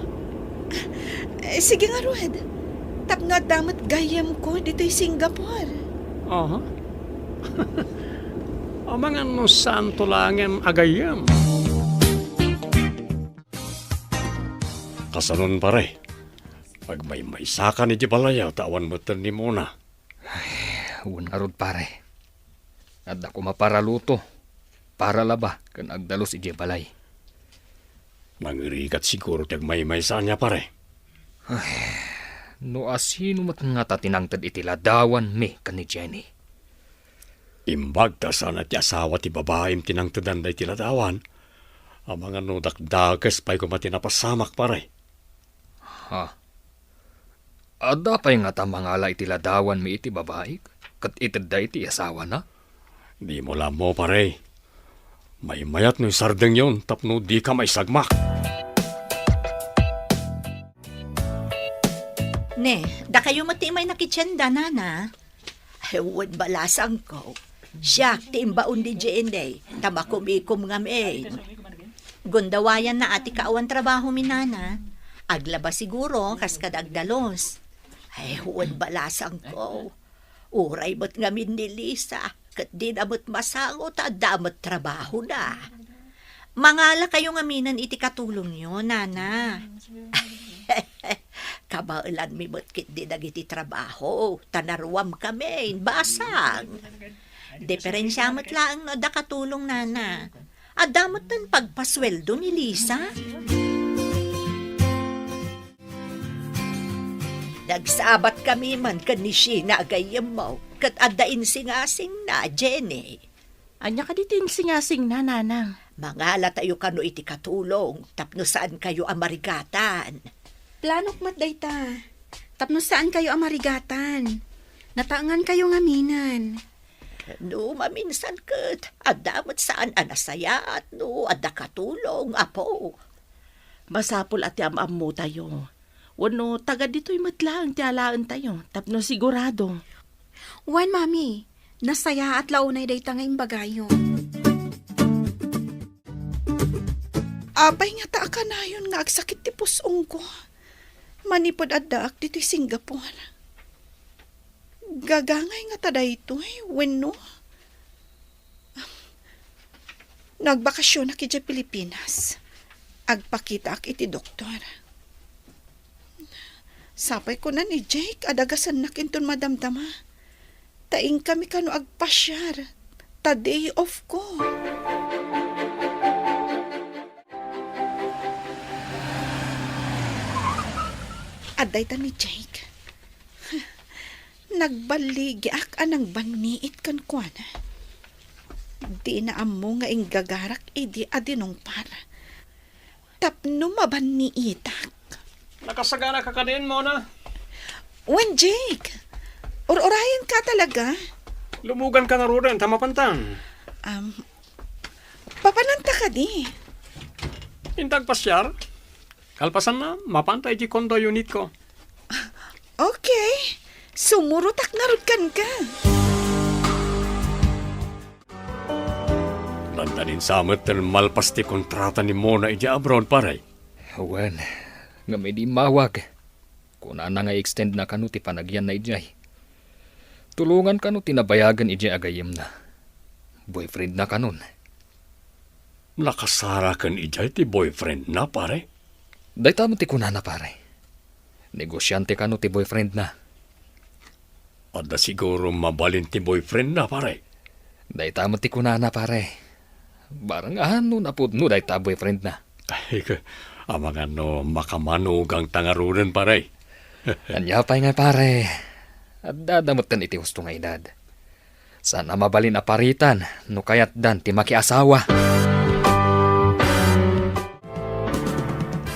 Eh, sige ngarud. Tapno adda met gayyemko ditoy Singapore. Aha. Amangan no saanto laengen a gayyem. Kasanon, pare? Agmaymaysakan idiay balay ta awan metten ni Mona. Ay, wen ngarud, pare. Adda koma para luto, para laba, ken agdalus idiay balay. Nangirigat siguro ti agmaymaysa ania, pare. Ay, no asino met ngata ti nangted iti ladawanmi ken ni Jenny? Imbag ta saan a ti asawa ti babaim ti nangtedan daydi ladawan, amangan no dakdakes pay koma ti napasamak, pare. Ha? Adda pay ngata mangala iti ladawanmi iti babai, ket itedda iti asawana? Dimo la ammo, pare. Maymayat no isardengyon tapno dika maisagmak. Ne, dakayo met ti imaynak iti tienda, nana? Ay, wen, balasangko. Siak ti imbaon ni Jenny, ta makumikom ngamin. Gundawayanna a ti kaawan trabaho mi, nana. Aglaba siguro, kas kada agdalus. Ay, wen, balasangko. Uray met ngamin ni Lisa, ket dina met masango ta adda met trabahona. Mangalakayo ngaminen iti katulongyo, nana. Kabaelanmi met ketdi dagiti trabaho, ta naruamkami, basang. Diferensia met laeng no adda katulong, nana. Adda met ti pagpasueldo ni Lisa. Nagsabatkami man ken ni Sheena a gayyemmo, ket adda insingasingna, Jenny. Ania kadi ti insingasingna, nanang? Mangalatayo kano iti katulong tapno saankayo a marigatan. Planok met dayta, tapno saankayo a marigatan. Nataengankayo ngaminen. No maminsan ket, adda met saan a nasayaat no adda katulong, apo. Masapul a ti am-ammotayo. Wenno, taga ditoy met laeng ti alaentayo, tapno sigurado. Wen, Mami, nasayaat la unay dayta nga imbagayo. Apay ngata a kanayon nga agsakit ti pus-ongko? Manipud addaak ditoy Singapore. Gagangay ngata daytoy, wenno? Nagbakasionak idiay Pilipinas. Agpakitaak iti doktor. Sapay kuna ni Jake a dagasennak inton madamdama. Ta inkami kano agpasiar. Ta day off ko. Adda ita ni Jake. Nagballigiak a nangbanniit kenkuana. Dina ammo nga inggagarak idi a dinungpar. Tapno mabanniitak. Nakasagana ka kadin, Mona? Wen, Jake. Ur-urayan ka talaga. Lumugan ka ngaruden, ta mapantan. Um, papananta kadi? Intag pasiar? Kalpasanna, mapanta iti condo unit ko. Okay. Sumurotak ngarud kenka. Dandanin sa met ti malpas ti kontrata ni Mona idiay abroad, pare. Wen, ngem idi immawag, kunana nga i-extend na kano ti panagyanna idiay. Tulongan kano ti nabayagen idiay a gayyemna. Boyfriend na kanon. Nakasara ken idiay ti boyfriend na, pare? Dayta met ti kunana, pare. Negosiante kano ti boyfriend na. Adda siguro mabalin ti boyfriend na, pare. Dayta met ti kunana, pare. Barang a no napudno dayta boyfriend na. Ay, amangan no makamanugang ta ngaruden, pare. Ania pay nga, pare. Adda da metten iti husto nga edad. Saan a mabalin a paritan no kayatdan ti makiasawa.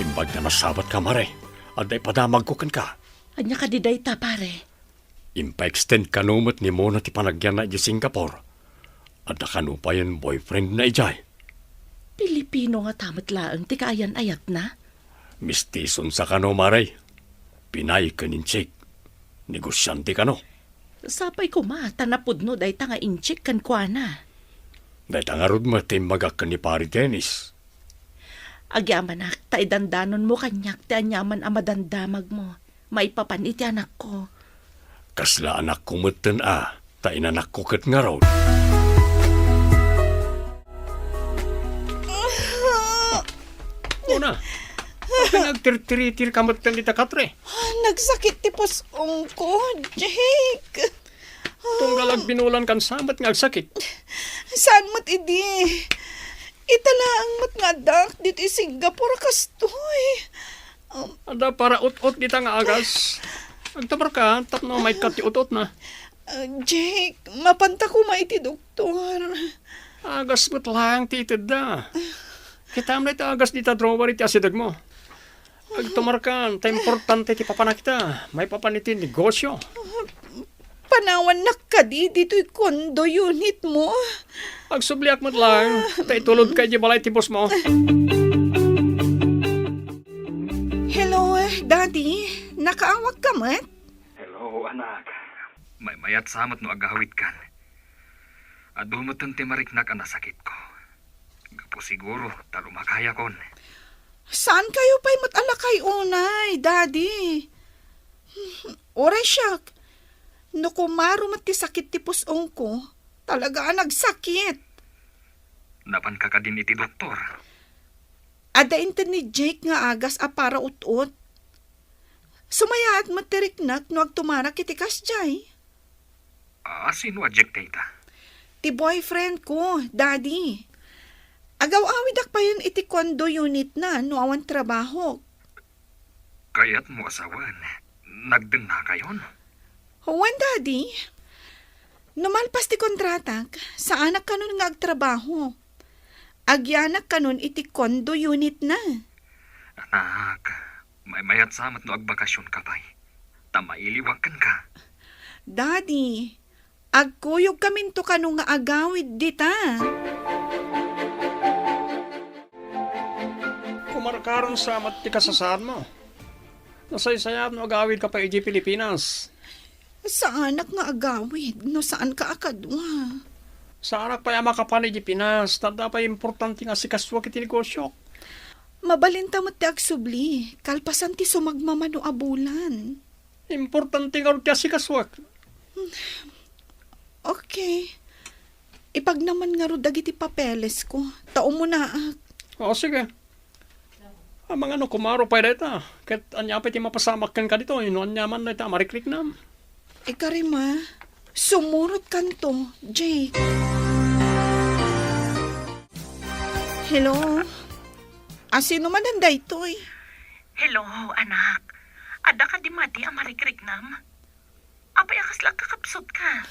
Imbag nga nasabat ka, mare, adda ipadamagko kenka. Ania kadi dayta, pare? Impa-extend kano met ni Mona ti panagyanna idiay Singapore. Adda kano payen boyfriend na idiay. Pilipino ngata met laeng ti kaayan-ayatna? Mistison sa kano, mare. Pinay ken Intsik. Negosiante kano. Sapay koma ta napudno dayta nga Intsik kenkuana. Dayta ngarud met ti imbagak ken ni Pari Dennis. Agyamanak ta idandanonmo kaniak ti aniaman a madamdamagmo maipapan iti anakko. Kasla anakko metten a, ta inanakko ket ngarud. Mona, apay nga agtirtiritir ka metten dita katre? Nagsakit ti pus-ongko, Jake. Tunggal agbinulan kan sa met nga agsakit. Saan met idi? Ita laeng met nga addaak ditoy Singapore kastoy. Um, Adda para ut-ot dita nga agas. Agtamar ka tapno maikkat ti ut-ot na. Ah, Jake, mapanta koma iti doktor. Agas met laeng ti itedda. Kitam dayta agas dita drawer iti asidegmo. Agtumarkan, ta importante ti papanak ita. Maipapan iti negosyo. panawannak kadi ditoy condo unit mo? Agsubliak met laeng, ta itulodka idiay balay ti boss mo. Hello, Daddy. Nakaawagka met? Hello, anak. Maymayat sa met no agawidkan. Adu metten ti mariknak a nasakitko. Gapu siguro ta lumakayakon. Saankayo pay met a lakay unay, Daddy? Uray siak, no kumaro met ti sakit ti pus-ongko, talaga a nagsakit. Napanka kadin iti doktor? Adda inted ni Jake nga agas a para ut-ot. Sumayaat met ti riknak no agtumarak iti kasdiay. A, sino a Jake dayta? Ti boyfriend ko, Daddy. Agaw-awidak payen iti condo unit na no awan trabahok. Kayatmo a sawen, nagdennakayon? Wen, Daddy. No malpas ti kontratak, saanak kanon nga agtrabaho. Agyanak kanon iti condo unit na. Anak, maymayat sa met no agbakasionka pay. Ta mailiwak kenka. Daddy, agkuyogkaminto kano nga agawid dita. Kumarkaron sa met ti kasasaadmo. Nasaysayaat no agawidka pay idiay Pilipinas. Saanak nga agawid no saanka a kadua. Saanak pay a makapan idiay Pinas, ta adda pay importante nga asikasuak iti negosiok. Mabalinta met ti agsubli, kalpasan ti sumagmamano a bulan. Importante ngarud ti asikasuak. Okay. Ipagnaman ngarud dagiti papelesko, ta umunaak. O, sige. Amangan no kumaro pay dayta, ket ania pay ti mapasamak kenka ditoy no aniaman dayta a marikriknam? Ikarima, sumurotkanto, Jake. Hello? Asino manen daytoy? Hello, anak. Adda kadi madi a marikriknam? Apay a kasla kakapsutka?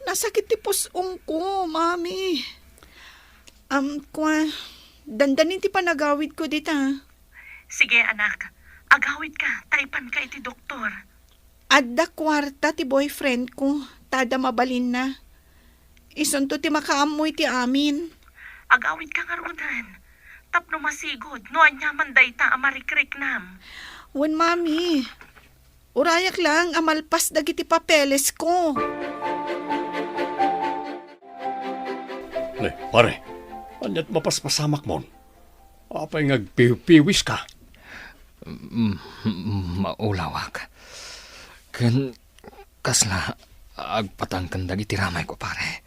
Nasakit ti pus-ongko, Mami. Am, kua, dandanin ti panagawidko dita. Sige, anak. Agawidka, ta ipanka iti doktor. Adda kuarta ti boyfriendko, ta adda mabalinna. Isunto ti makaammo iti amin. Agawidka ngaruden, tapno masigud no aniaman dayta a marikriknam. Wen, Mami. Urayak lang a malpas dagiti papelesko. Ne, pare, aniat mapaspasamakmon? Apay nga agpiwpiwiska? Mm, mm, maulawak. Ken kasla agpatangken dagiti ramayko, pare.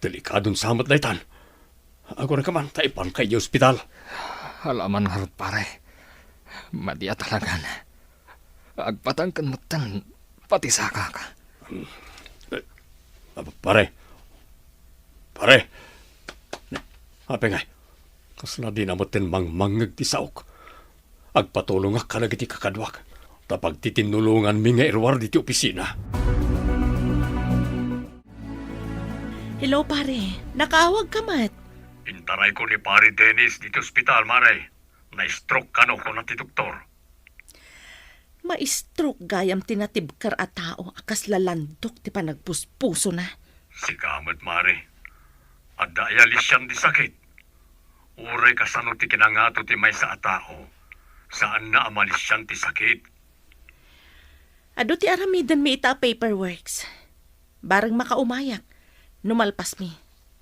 Delikadon sa met daytan. Agurayka man ta ipanka idiay ospital. Alaman ngarud, pare. Madi a talagan. Agpatangken metten pati sakak. Eh, ah, pare. Pare. Apay ngay? Kasla dina metten mangmangngeg ti saok. Agpatulongak kadagiti kakaduak, ta pagtitinnulonganmi nga iruar diti opisina. Hello, pare. Nakaawagka met? Intarayko ni Pare Dennis diti ospital, mare. Na-stroke kano, kuna ti doktor. Ma-stroke gayam ti natibker a tao a kasla landok ti panagpuspusona. Sika met, mare. Adda aya lisian ti sakit? Uray kasano ti kinangato ti maysa a tao, saanna a malisian ti sakit. Adu ti aramidenmi ita a paperworks. Bareng makaumayak no malpasmi,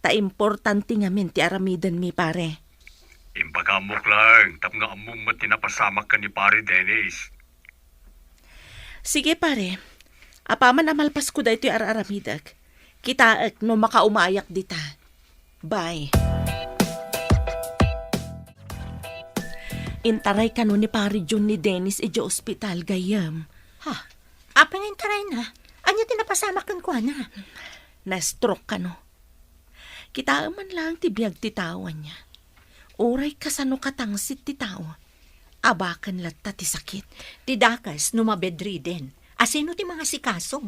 ta importante ngamin ti aramidenmi, pare. Impakaamok laeng tapno ammom met ti napasamak ken ni Pare Dennis. Sige, pare. Apaman a malpasko daytoy ar-aramidek, kitaek no makaumayak dita. Bye. Intaray kano ni Pare John ni Dennis idiay ospital, gayyem. Ha? Apay nga intarayna? Ania ti napasamak kenkuana? Na-stroke kano. Kitaem man laeng ti biag ti tao, ania. Uray kasano katangsit ti tao, abaken latta ti sakit. Ti dakes no mabedriden, asino ti mangasikaso?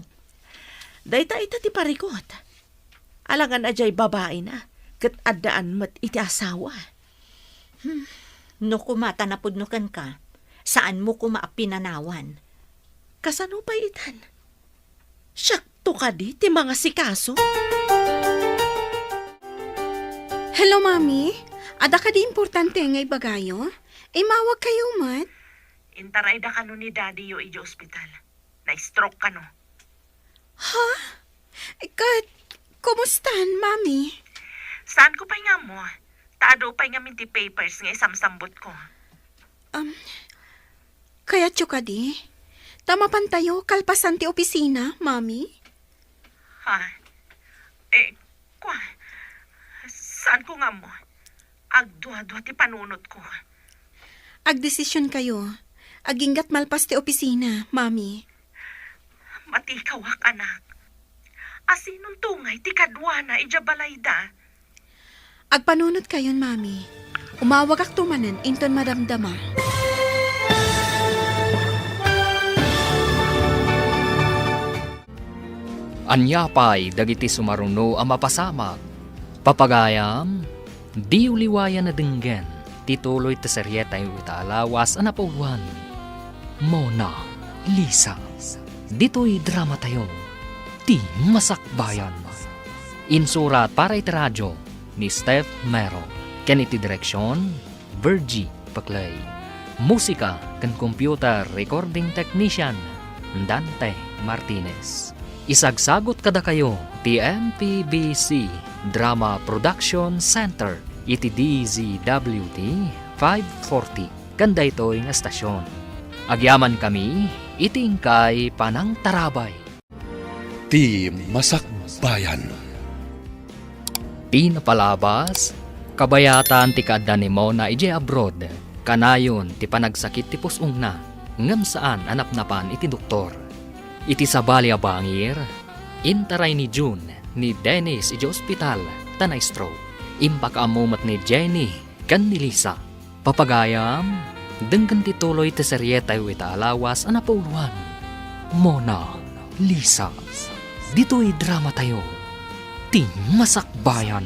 Dayta ita ti parikot. Alangan a diay babaina, ket addaan met iti asawa. Hmm, no koma ta napudno kenka, saanmo koma a pinanawan. Kasano pay itan? Siak kadi ti mangasikaso? Hello, Mami. Adda kadi importante nga ibagayo? Immawag kayo met? Intarayda kano ni Daddy-yo idiay ospital. Na-stroke kano. Ha? Ket, kumustan, Mami? Saanko pay nga ammo. Ta adu pay ngamin ti papers nga isamsambutko. Um, kayatyo kadi? Ta mapantayo kalpasan ti opisina, Mami? Ha? Eh, kua, saanko nga ammo. Agduadua ti panunotko. Agdesision kayo. Aginggat malpas ti opisina, Mami. Matikawak, anak. Asinon tungay ti kaduana idiay balayda? Agpanunot kayon, Mami. Umawagakto manen inton madamdama. Ania pay dagiti sumaruno a mapasamak? Papagayam, diyo liwayan a denggen ti tuloy ti serietayo ita a lawas a napauluan, Mona Lisa. Ditoy dramatayo, ti Masakbayan. Insurat para iti radio ni Steph Mero, ken iti direksion, Virgie Paclay. Musika ken computer recording technician, Dante Martinez. Isagsagut kadakayo ti M P B C Drama Production Center iti D Z W T five forty ken daytoy nga estasion. Agyamankami iti inkay panangtarabay. Ti Masakbayan. Ti napalabas, kabayatan ti kaadda ni Mona idiay abroad, kanayon ti panagsakit ti pus-ongna, ngem saan a napnapan iti doktor. Iti sabali a bangir, intaray ni June ni Dennis idiay ospital ta na-stroke. Impakaammo met ni Jenny ken ni Lisa. Papagayam, denggen ti tuloy ti serietayo ita a lawas a napauluan, Mona Lisa. Ditoy dramatayo, ti Masakbayan.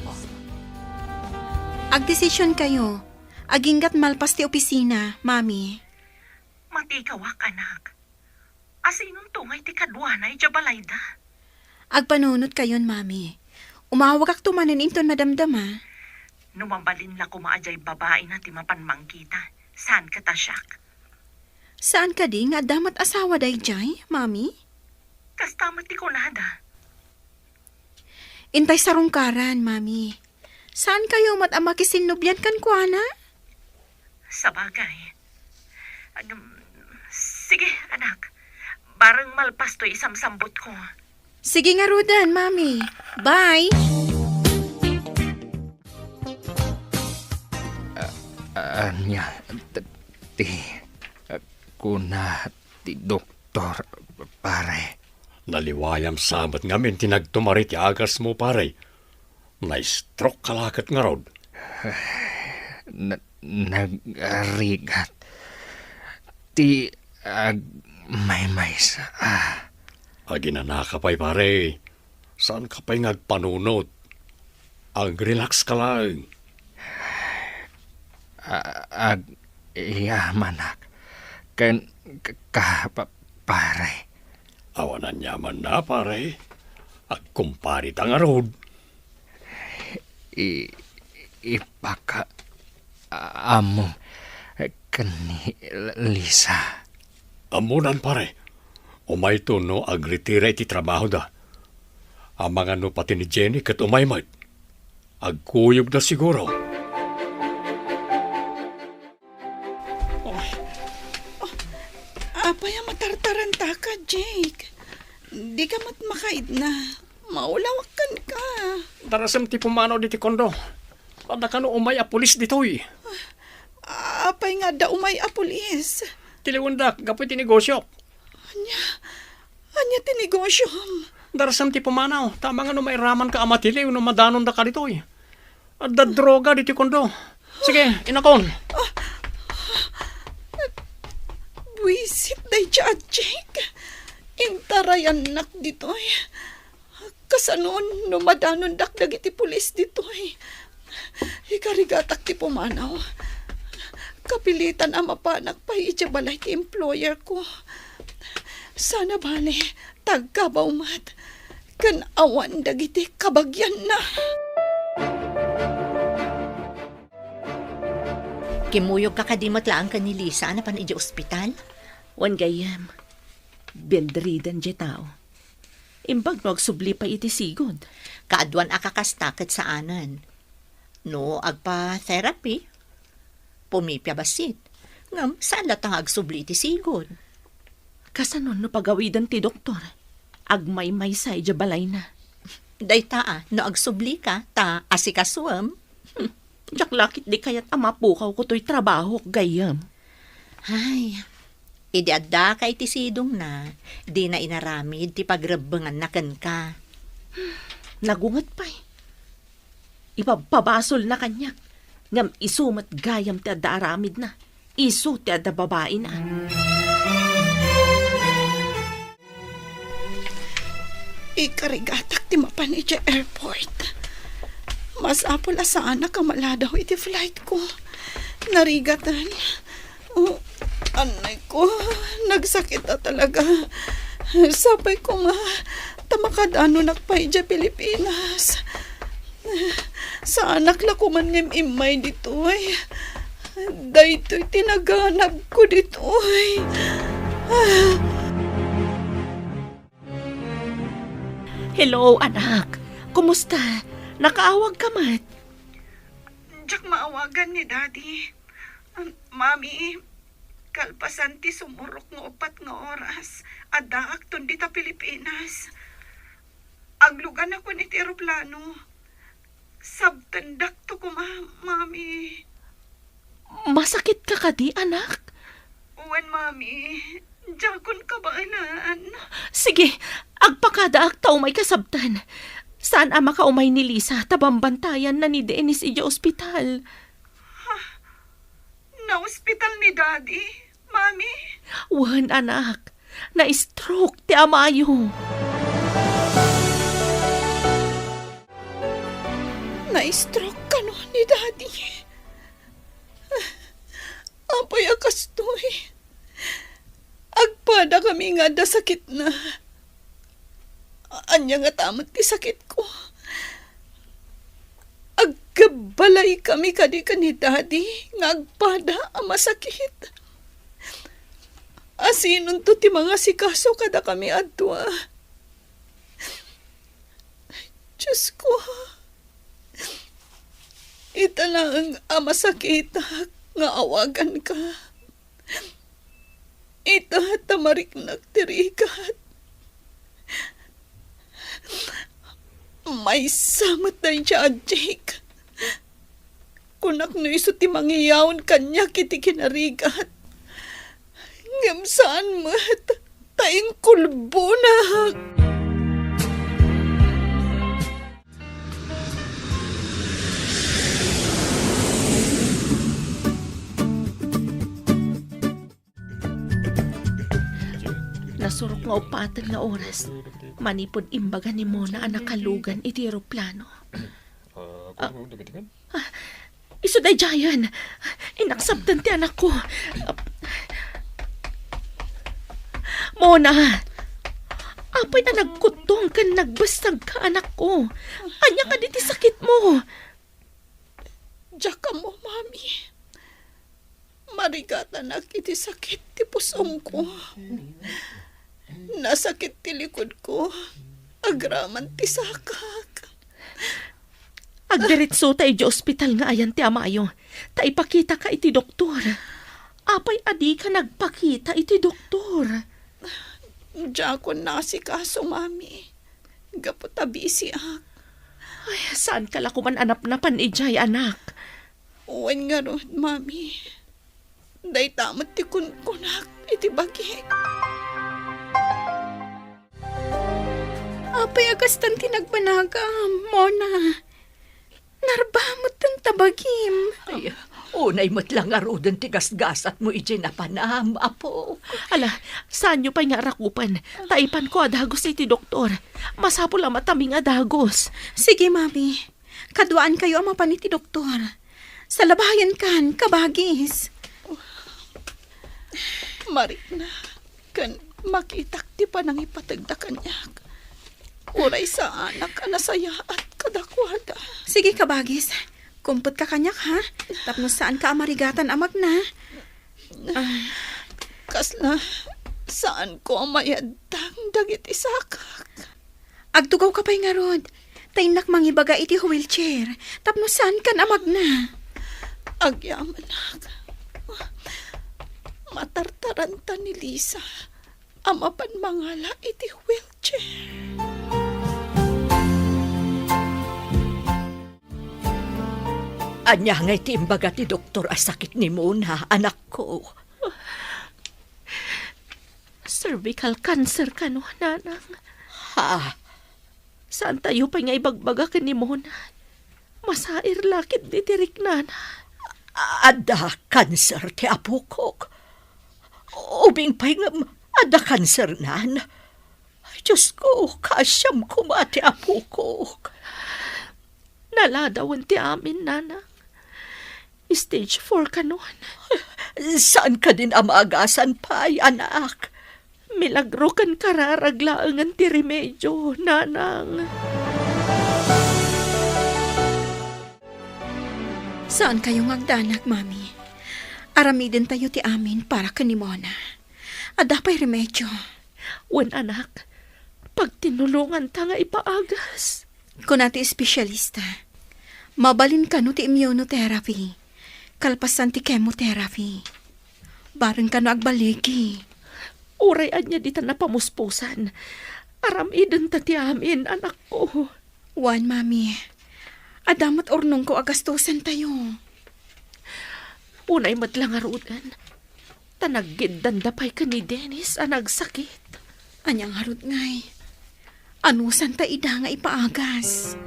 Agdesision kayo. Aginggat malpas ti opisina, Mami. Matikawak, anak. Asinon tungay ti kaduana idiay balayda? Agpanunot kayon, Mami. Umawagakto manen inton madamdama. No mabalin la koma a diay babaina ti mapan mangkita, saan ket a siak? Saan kadi nga adda met asawa daydiay, Mami? Kasta met ti kunada. Intay sarungkaran, Mami. Saan kayo met a makisinnubian kenkuana? Sabagay. Agam, sige, anak. Bareng malpas toy isamsambutko. Sige ngaruden, Mami. Bye! Ah, ania, t-, ti, ah, kuna ti doktor, pare. Naliwayam sa met ngamin ti nagtumari ti agasmo, pare. Na-stroke ka la ket ngarud. Na-, nagrigat ti agmaymaysa. Aginanaka pay, pare. Saanka pay nga agpanunot. Ag-relax ka laeng. A-, agyamanak ken ka, pa-, pare. Awan aniamanna, pare. Agkumparita ngarud. I-, ipaka-, a-, ammo ken ni Lisa. Ammonan, pare. Umayto no agretira iti trabahoda. Amangan no pati ni Jenny ket umay met. Agkuyogda siguro. Oh. Oh. Apay a matartarantaka, Jake? Dika met makaidna. Maulawak kenka. Darasem ti pumanaw ditoy kondo. Adda kano umay a pulis ditoy. Apay nga adda umay a pulis? Tiliwendak gapu iti negosiok. Ania? Ania ti negosiom? Darasem ti pumanaw, ta amangan no mairamanka a matiliw no madanondaka ditoy. Adda droga ditoy kondo. Sige, inakon. Buisit daydiay a Jake. Intarayannak ditoy. Kasano no madanondak dagiti pulis ditoy? Ikarigatak ti pumanaw. Kapilitan a mapanak pay idiay balay ti employer ko. Sana bale, tagkabaw met. ken awan dagiti kabagianna. Kimmuyogka kadi met laeng ken ni Lisa a napan idiay ospital? Wen gayyem, bedridden diay tao. Imbag no agsubli pay iti sigud. Kaaduan a kakasta ket saanen. No agpa-therapy, pumipia bassit. Ngem saan latta nga agsubli iti sigud. Kasano no pagawiden ti doktor? Agmaymaysa idiay balayna. Dayta a, no agsublika, ta asikasuem. Hmm, diak la ketdi kayat a mapukawko toy trabahok, gayyem. Ay, idi addaka iti sidongna, dina inaramid ti pagrebbenganna kenka. Nagunget pay. Ipabpabasolna kaniak, ngem isu met gayam ti adda aramidna. Isu ti adda babaina. Ikarigatak ti mapan idiay airport. Masapul a saanak a maladaw iti flight ko. Narigaten. Oh, anay ko, nagsakit a talaga. Sapay koma, ta makadanunak pay idiay Pilipinas. Saanak la koman nga im-immay ditoy. Daytoy ti naganabko ditoy. Hello, anak. Kumusta? Nakaawagka met? Diak maawagan ni Daddy. Um, Mami, kalpasan ti sumurok nga uppat nga oras, addaak ton dita Pilipinas. Agluganakon iti eroplano. Sabtendakto koma, Mami. Masakitka kadi, anak? Wen, Mami. Diakon kabaelan. Sige, agpakadaak ta umayka sabten. Saan a makaumay ni Lisa ta bambantayanna ni Dennis idiay ospital. Ha? Naospital ni Daddy, Mami? Wen, anak. Na-stroke ti amayo. Na-stroke kano ni Daddy? Apay a kastoy? Agpadakami nga adda sakitna. Ania ngata met ti sakitko? Agkabbalaykami kadi ken ni Daddy nga agpada a masakit? Asinonto ti mangasikaso kadakami a dua? Diosko, ita laeng a masakitak nga awaganka. Ita ta mariknak ti rigat. Maysa met daydiay a Jake. Kunak no isu ti mangiyaon kaniak iti kinarigat. Ngem saan met, ta inkulbonak. Nasurok nga uppaten nga oras, manipud imbaga ni Mona a nakalugan iti eroplano. Ah, ah, isu daydiayen. Inaksabtan ti anakko. Mona, apay a nagkuttong ken nagbessagka, anakko? Ania kadi ti sakitmo? Diak ammo, Mami. Marigatanak iti sakit ti pusongko. Nasakit ti likudko agraman ti sakak. Agdiretsota idiay ospital nga ayan ti amayo, ta ipakitaka iti doktor. Apay a dika nagpakita iti doktor? Diakon naasikaso, Mami. Gapu ta bisiak. Ay, saanka la koman a napnapan idiay, anak. Wen ngarud, Mami. Dayta met ti kunkunak iti bagik. Apay a kastan ti nagbanagam, Mona? Narbametten ta bagim. Ay, unay met la ngaruden ti gasgasatmo idiay napanam, Apo. Ala, saanyo pay nga arakupen. Ta ipanko a dagus iti doktor. Masapul a matami nga dagus. Sige, Mami. Kaduaankayo a mapan iti doktor. Salabayankan, kabagis. Marikna, ken makitak ti panangipategda kaniak. Uray saanak a nasayaat kadakuada. Sige, kabagis. Kumpetka kaniak, ha? Tapno saanka a marigatan a magna. Ah, kasla saanko a mayaddang dagiti sakak. Agtugawka pay ngarud. Ta innak mangibaga iti wheelchair. Tapno saankan a magna. Agyamanak. Matartaranta ni Lisa a mapan mangala iti wheelchair. Ania ngay ti imbaga ti doktor a sakit ni Mona, anakko? Cervical cancer kano, nanang. Ha? Saantayo pay nga ibagbaga ken ni Mona. Masair la ketdi ti riknana. Adda kanser ti apokok. Ubing pay ngem adda kansernan. Diosko, kaasiam koma ti apokok. Naladawen ti amin, nanang. Stage four kanon. Saan kadin a maagasan pay, anak? Milagro ken kararag laengen ti remedio, nanang. Saankayo nga agdanag, Mami. Aramidentayo ti amin para ken ni Mona. Adda pay remedio. Wen, anak, pagtinulonganta nga ipaagas. Kuna ti espesyalista, mabalin kano ti immunotherapy, kalpasan ti chemotherapy. Bareng kano agbaligi. Uray ania dita napamuspusan, aramidenta ti amin, anakko. Wen, Mami. Adda met urnongko a gastosentayo. Unay met la ngaruden, ta naggiddanda pay ken ni Dennis a nagsakit. Ania ngarud ngay? Anusanta ida nga ipaagas?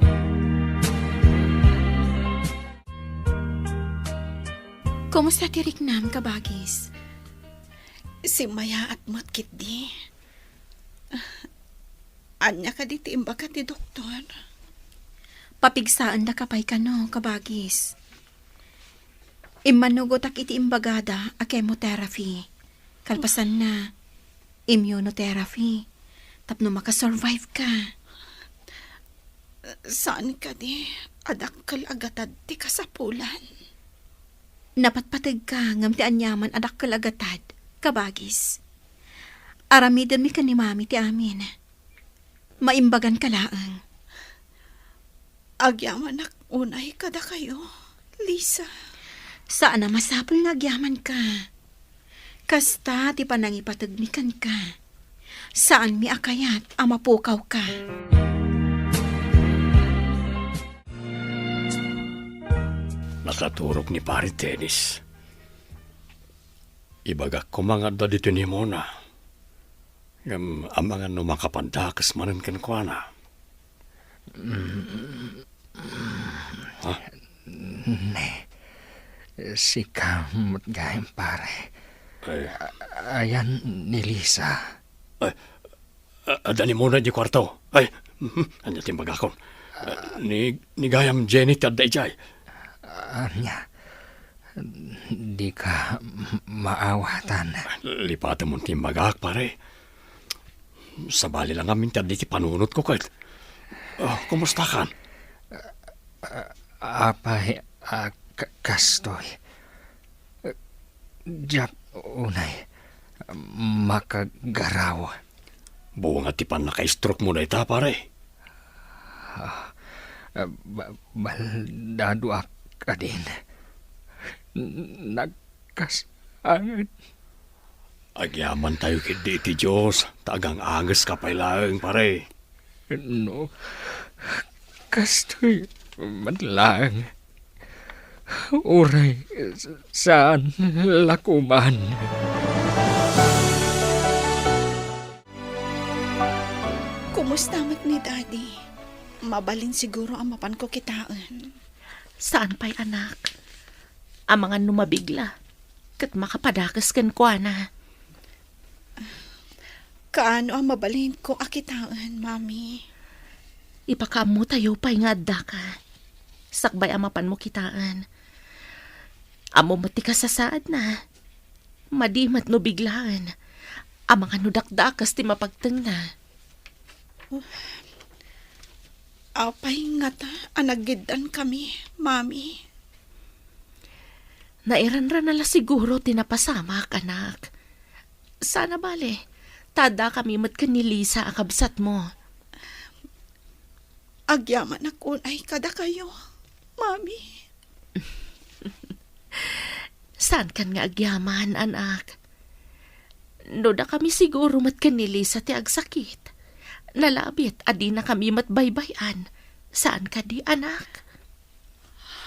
Kumusta ti riknam, kabagis? Simmayaat met ketdi. Ania kadi ti imbaga ti doktor? Papigsaendaka pay kano, kabagis. Immanugotak iti imbagada a chemotherapy. Kalpasanna, immunotherapy. Tapno makasurvive ka. Saan kadi a dakkel a gatad ti kasapulan? Napatpategka ngem ti aniaman a dakkel a gatad, kabagis. Aramidenmi ken ni Mami ti amin. Maimbaganka laeng. Agyamanak unay kadakayo, Lisa. Saan a masapul nga agyamanka. Kasta ti panangipategmi kenka. Saanmi a kayat a mapukawka. Nakaturog ni Pare Dennis. Ibagak koma nga adda ditoy ni Mona. Ngem amangan no makapadakes manen kenkuana. Ha? Ne, sika met gayam, pare. Ay. A-, ayan ni Lisa. Ay, a-, adda ni Mona idiay kuarto. Ay, mhm, ania ti imbagakon? A, ni, ni gayam Jenny ti adda idiay. Ania? Dika maawatan. Lipatem ti imbagak, pare. Sabali la ngamin ti adda iti panunotko ket. Oh, kumustakan? Apay a ka-, kastoy? Diak unay makagaraw. Bunga ti pannaka-stroke mo dayta, pare. Ah, ba-, baldaduak kadin. Nagkasangit. Agyamantayo ketdi iti Dios, ta agang-angeska pay laeng, pare. No, kastoy met laeng. Uray saan la koman. Kumusta met ni Daddy? Mabalin siguro a mapanko kitaen. Saan pay, anak. Amangan no mabigla, ket makapadakes kenkuana. Kaano a mabalinko a kitaen, Mami? Ipakaammotayo pay nga addaka. Sakbay a mapanmo kitaen. Ammom met ti kasasaadna. Madi met no biglaen. Amangan no dakdakes ti mapagtengna. Apay ngata a naggiddankami, Mami? Nairanrana la siguro ti napasamak, anak. Sana bale, ta addakami met ken ni Lisa a kabsatmo. Agyamanak unay kadakayo, Mami. Saankan nga agyaman, anak. No dakami siguro met ken ni Lisa ti agsakit, nalabit a dinakami met baybay-an. Saan kadi, anak?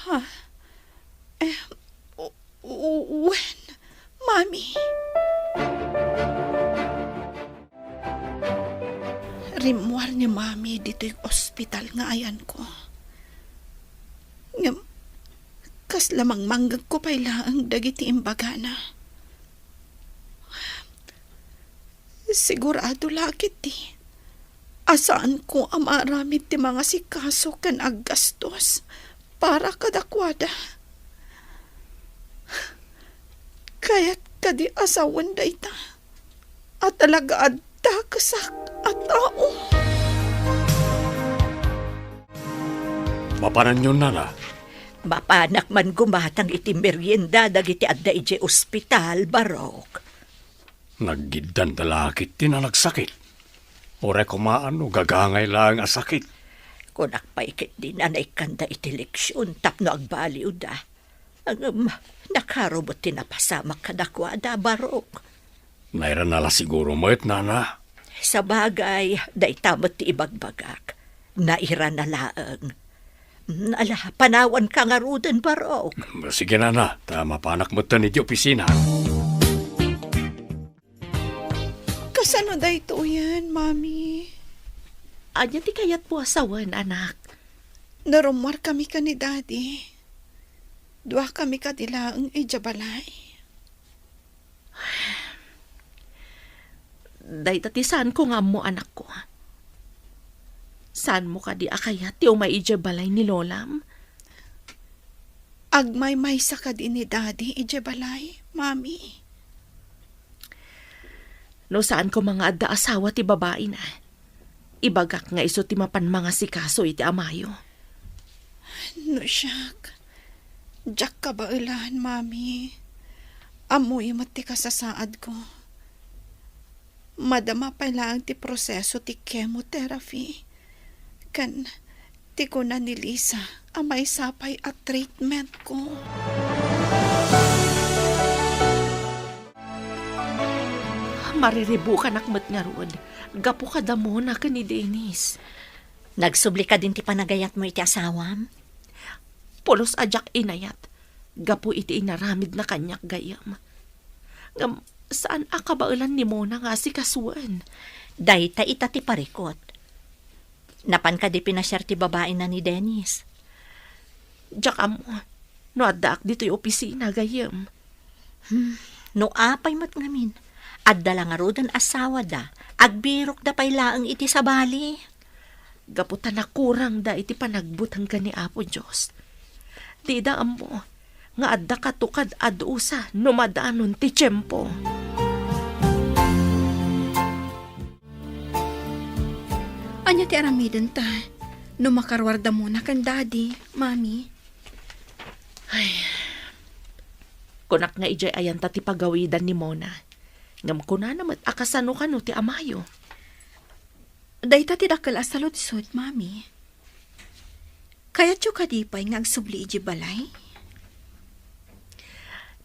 Ha? Eh, u-, u-, wen, Mami. Rimmuar ni Mami ditoy ospital nga ayanko. Ngem, kasla mangmanggegko pay laeng dagiti imbagana. Sigurado la ketdi a saanko a maaramid ti mangasikaso ken aggastos para kadakuada. Kayat kadi a sawen dayta a talaga adda kesak a tao? Mapananyon, nana? Mapanak man gumatang iti merienda dagiti adda idiay ospital, Barok. Naggiddanda la ketdi a nagsakit. Uray koma no gagangay laeng a sakit. Kunak pay ketdi a naikkanda iti leksion tapno agbaliwda. Ngem, nakaro met ti napasamak kadakuada, Barok. Nairana la siguro met, nana. Sabagay, dayta met ti ibagbagak. Nairana laeng. Mm, ala, panawanka ngaruden, Barok. Sige, nana, ta mapanak metten iti opisina. Kasano daytoyen, Mami? Ania ti kayatmo a sawen, anak? Narummuarkami ken ni Daddy. Duakami kadi laeng idiay balay. Dayta ti saanko nga ammo, anakko. Saanmo kadi a kayat ti umay idiay balay ni Lolam? Agmaymaysa kadi ni Daddy idiay balay, Mami? No saan koma nga adda asawa ti babaina, ibagak nga isu ti mapan mangasikaso iti amayo. No siak, diak kabaelan, Mami. Ammoyo met ti kasasaadko. Madama pay laeng ti proseso ti chemotherapy. Ken ti kuna ni Lisa a maysa pay a treatment ko. Mariribukanak met ngarud, gapu kada Mona ken ni Dennis. Nagsubli kadin ti panagayatmo iti asawam? Pulos a diak inayat, gapu iti inaramidna kaniak gayyem. Ngem saan a kabaelan ni Mona nga asikasuen. Dayta ita ti parikut. Napan kadi pinasiar ti babaina ni Dennis? Diak ammo no addaak ditoy opisina gayyem. Hmm, no apay met ngamin, adda la ngaruden asawada, agbirokda pay laeng iti sabali. Gapu ta nakurangda iti panagbuteng ken ni Apo Dios. Dida ammo nga adda katukad a dusa no madanon ti tiempo. Ania ti aramidenta no makaruarda Mona ken Daddy, Mami? Ay, kunak nga idiay ayanta ti pagawidan ni Mona. Ngem kunana met a kasano kano ti amayo. Dayta ti dakkel a saludsod, Mami. Kayatyo kadi pay nga agsubli idiay balay?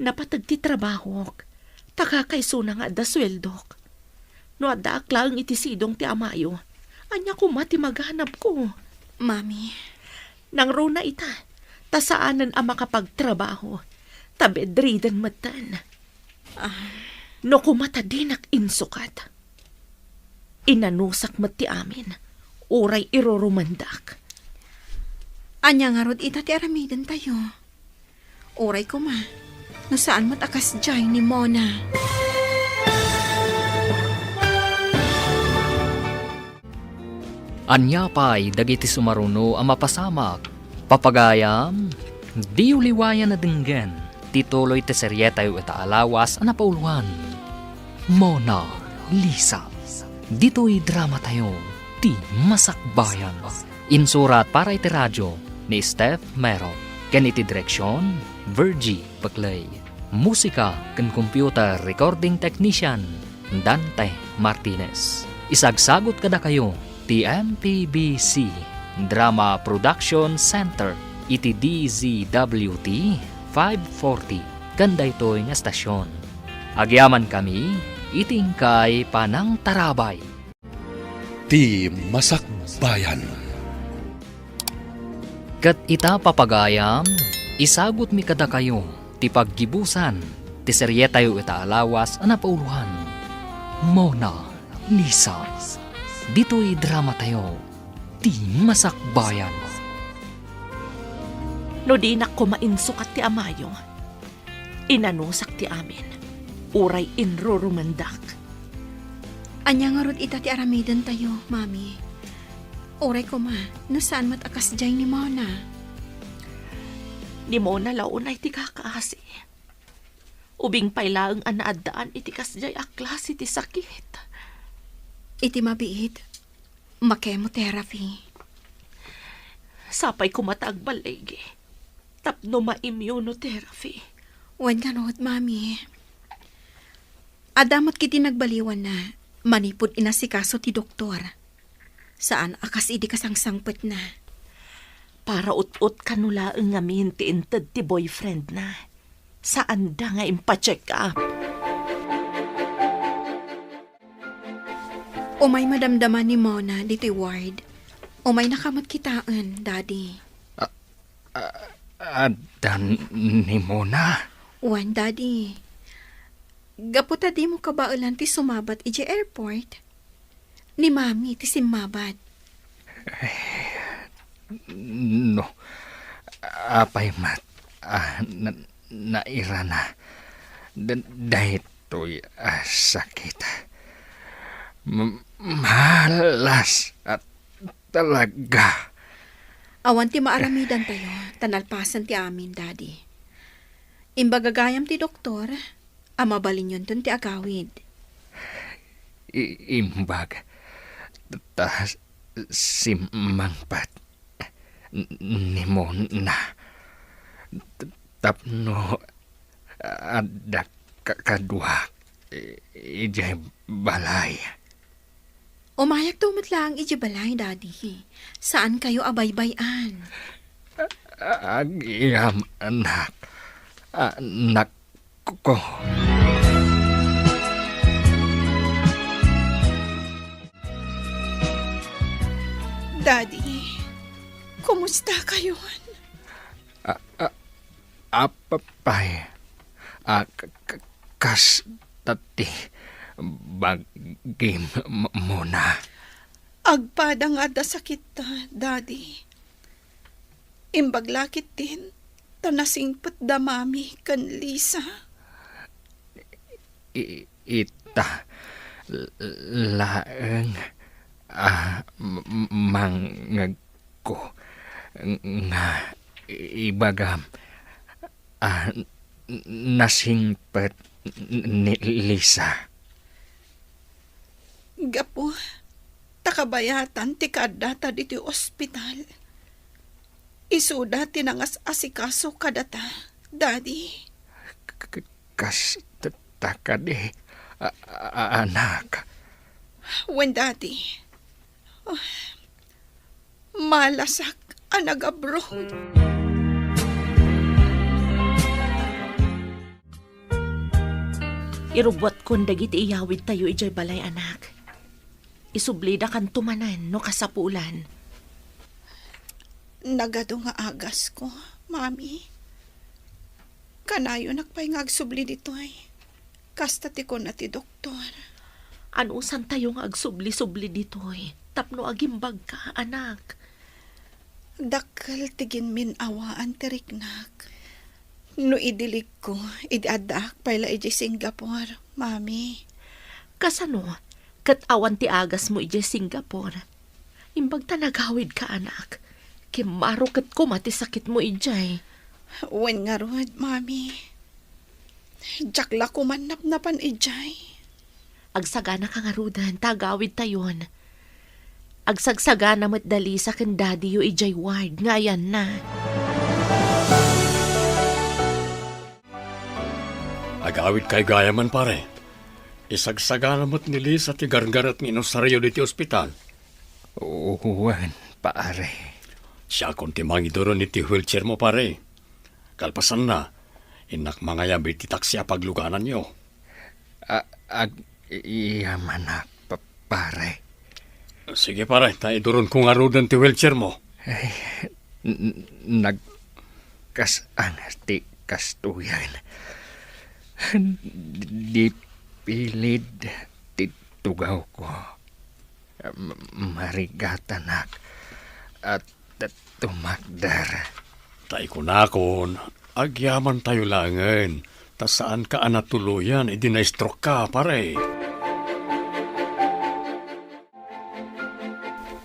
Napateg ti trabahok, ta kakaisuna nga adda sueldok. No addaak laeng iti sidong ti amayo, ania koma ti maganabko? Mami. Nangruna ita, ta saanen a makapagtrabaho, ta bedridden metten. Ah. No koma ta dinak insukat, inanusak met ti amin, uray irurumandak. Ania ngarud ita ti aramidentayo? Uray koma, no saan met a kasdiay ni Mona. Ania pay dagiti sumaruno a mapasamak? Papagayam, diyo liwayan a denggen ti tuloy ti serietayo ita a lawas a napauloan, Mona Lisa. Ditoy dramatayo ti Masakbayan. Insurat para iti radio ni Steph Mero, ken iti direksion, Virgie Peclay. Musika ken computer recording technician, Dante Martinez. Isagsagut kadakayo ti M P B C Drama Production Center iti D Z W T five forty ken daytoy nga estasion. Agyamankami iti inkay panangtarabay. Ti Masakbayan. Ket ita, papagayam, isagutmi kadakayo ti paggibusan ti serietayo ita a lawas a napauloan, Mona Lisa. Ditoy dramatayo, Ti Masakbayan. No dinak koma insukat ti amayo, inanusak ti amin, uray inrurumendak. Ania ngarud ita ti aramidentayo, Mami? Uray koma, no saan met a kasdiay ni Mona. Ni Mona la unay ti kakaasi. Ubing pay laeng a naaddaan iti kasdiay a klase ti sakit. Iti mabiit, ma-chemotherapy. Sapay koma ta agballigi tapno ma-immunotherapy. Wen ngarud, Mami. Adda met ketdi nagbaliwanna manipud inasikaso ti doktor. Saan a kas idi kasangsangpetna. Para ut-ot kano laeng ngamin ti inted ti boyfriendna. Saanda nga impacheck up. Umay madamdama ni Mona ditoy ward. Umaynaka met kitaen, Daddy. A-, a-, adda ni Mona? Wen, Daddy. Gapu ta dimo kabaelan ti sumabat idiay airport, ni Mami ti simmabat. No, apay met a na-, nairana da-, daytoy a sakit. M-, malas a talaga. Awan ti maaramidantayo, ta nalpasen ti amin, Daddy. Imbag gayam ti doktor a mabalinyonton ti agawid. I-, imbag ta simmangpet ni Mona tapno adda ka-, kaduak i-, idiay balay. Umayakto met laeng idiay balay, Daddy. Saankayo a baybay-an. Agyamanak, anakko. Daddy, kumusta kayon? A-, a-, apay a k-, k-, kasta ti bagim, M-, Mona? Agpada nga adda sakitta, Daddy. Imbag la ketdin ta nasingpet da Mami ken Lisa. I-, ita l-, laeng a m-, m-, mangngegko nga ibagam a n-, nasingpet ni Lisa. Gapu ta kabayatan ti kaaddata ditoy ospital, isuda ti nangas-asikaso kadata, Daddy. K-, k-, kasta kadi, a-, a-, anak? Wen, Daddy. Ah, malasak a nag-abroad. Irubbuatkon dagiti iyawidtayo idiay balay, anak. Isublidakanto manen no kasapulan. Nagadu nga agasko, Mami. Kanayonak pay nga agsubli ditoy. Kasta ti kuna ti doktor. Anusantayo nga agsubli-subli ditoy tapno agimbagka, anak. Dakkel ti ginmin-awaan ti riknak. No idiligko, idi addaak pay la idiay Singapore, Mami. Kasano? Ket awan ti agasmo idiay Singapore? Imbag ta nagawidka, anak. Kimmaro ket koma ti sakitmo idiay. Wen ngarud, Mami. Diak la koman napnapan idiay. Agsaganaka ngaruden ta agawidtayon. Agsagsagana met da Lisa ken Daddy-yo idiay ward nga ayanna. Agawidkayo gayam, pare. Isagsagana met ni Lisa ti gargaret nga inusaryo ditoy ospital. Wen, pare. Siakon ti mangiduron iti wheelchairmo, pare. Kalpasanna, innak mangayab iti taksi a paglugananyo. A-, ag-, iyamanak, pa-, pare. Sige, pare, ta iduronko ngaruden ti wheelchairmo. Ay, n-, n-, nagkas-an ti kastoyen. Di pilid ti tugawko. M-, marigatanak a t-, tumakder. Ta ikunakon, agyamantayo laengen, ta saanka a natuloyan idi na-stroke ka, pare.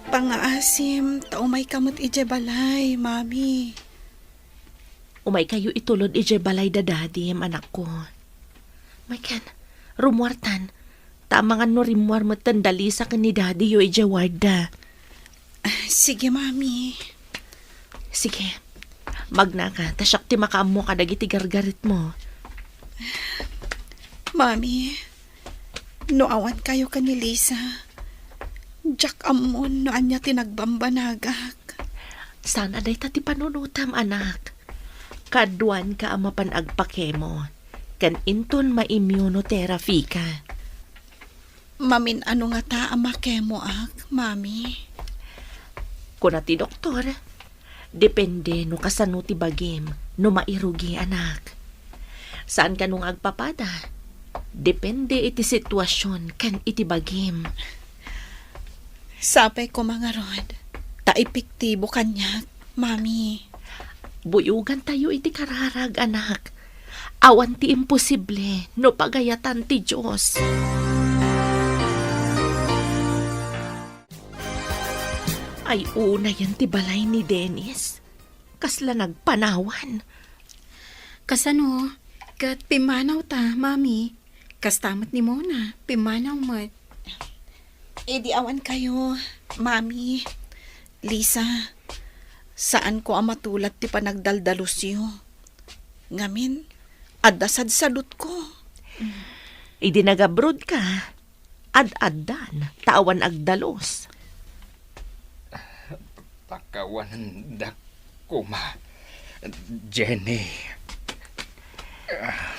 Pangngaasim, ta umayka met idiay balay, Mami. Umaykayo itulod idiay balay da Daddy, anakko. Maykan, rummuartan. Ta amangan no rimmuar metten da Lisa ken ni Daddy-yo idiay ward da. Ah, sige, Mami. Sige. Magnaka, ta siak ti makaammo kadagiti gargaretmo. Mami, no awankayo ken ni Lisa, diak ammon no ania ti nagbambanagak. Saan a dayta ti panunotam, anak. Kaduanka a mapan agpakemo, ken inton ma-immunotherapy ka. Mamin-ano ngata a makemoak, Mami? Kuna ti doktor, depende no kasano ti bagim no mairugi, anak. Saan kano nga agpapada? Depende iti situasion ken iti bagim. Sapay koma ngarud, ta epektibo kaniak, Mami. Buyogantayo iti kararag, anak. Awan ti imposible no pagayatan ti Dios. Ay, unayen ti balay ni Dennis. Kasla nagpanawan. Kasano? Ket pimmanaw ta, Mami. Kasta met ni Mona, pimmanaw met. Idi awan kayo, Mami, Lisa, saanko a matulad ti panagdaldalusyo. Ngamin, adda sadsadutko. Idi nagabroad ka, ad-addan, ta awan agdalus. Pakawanendak koma, Jenny.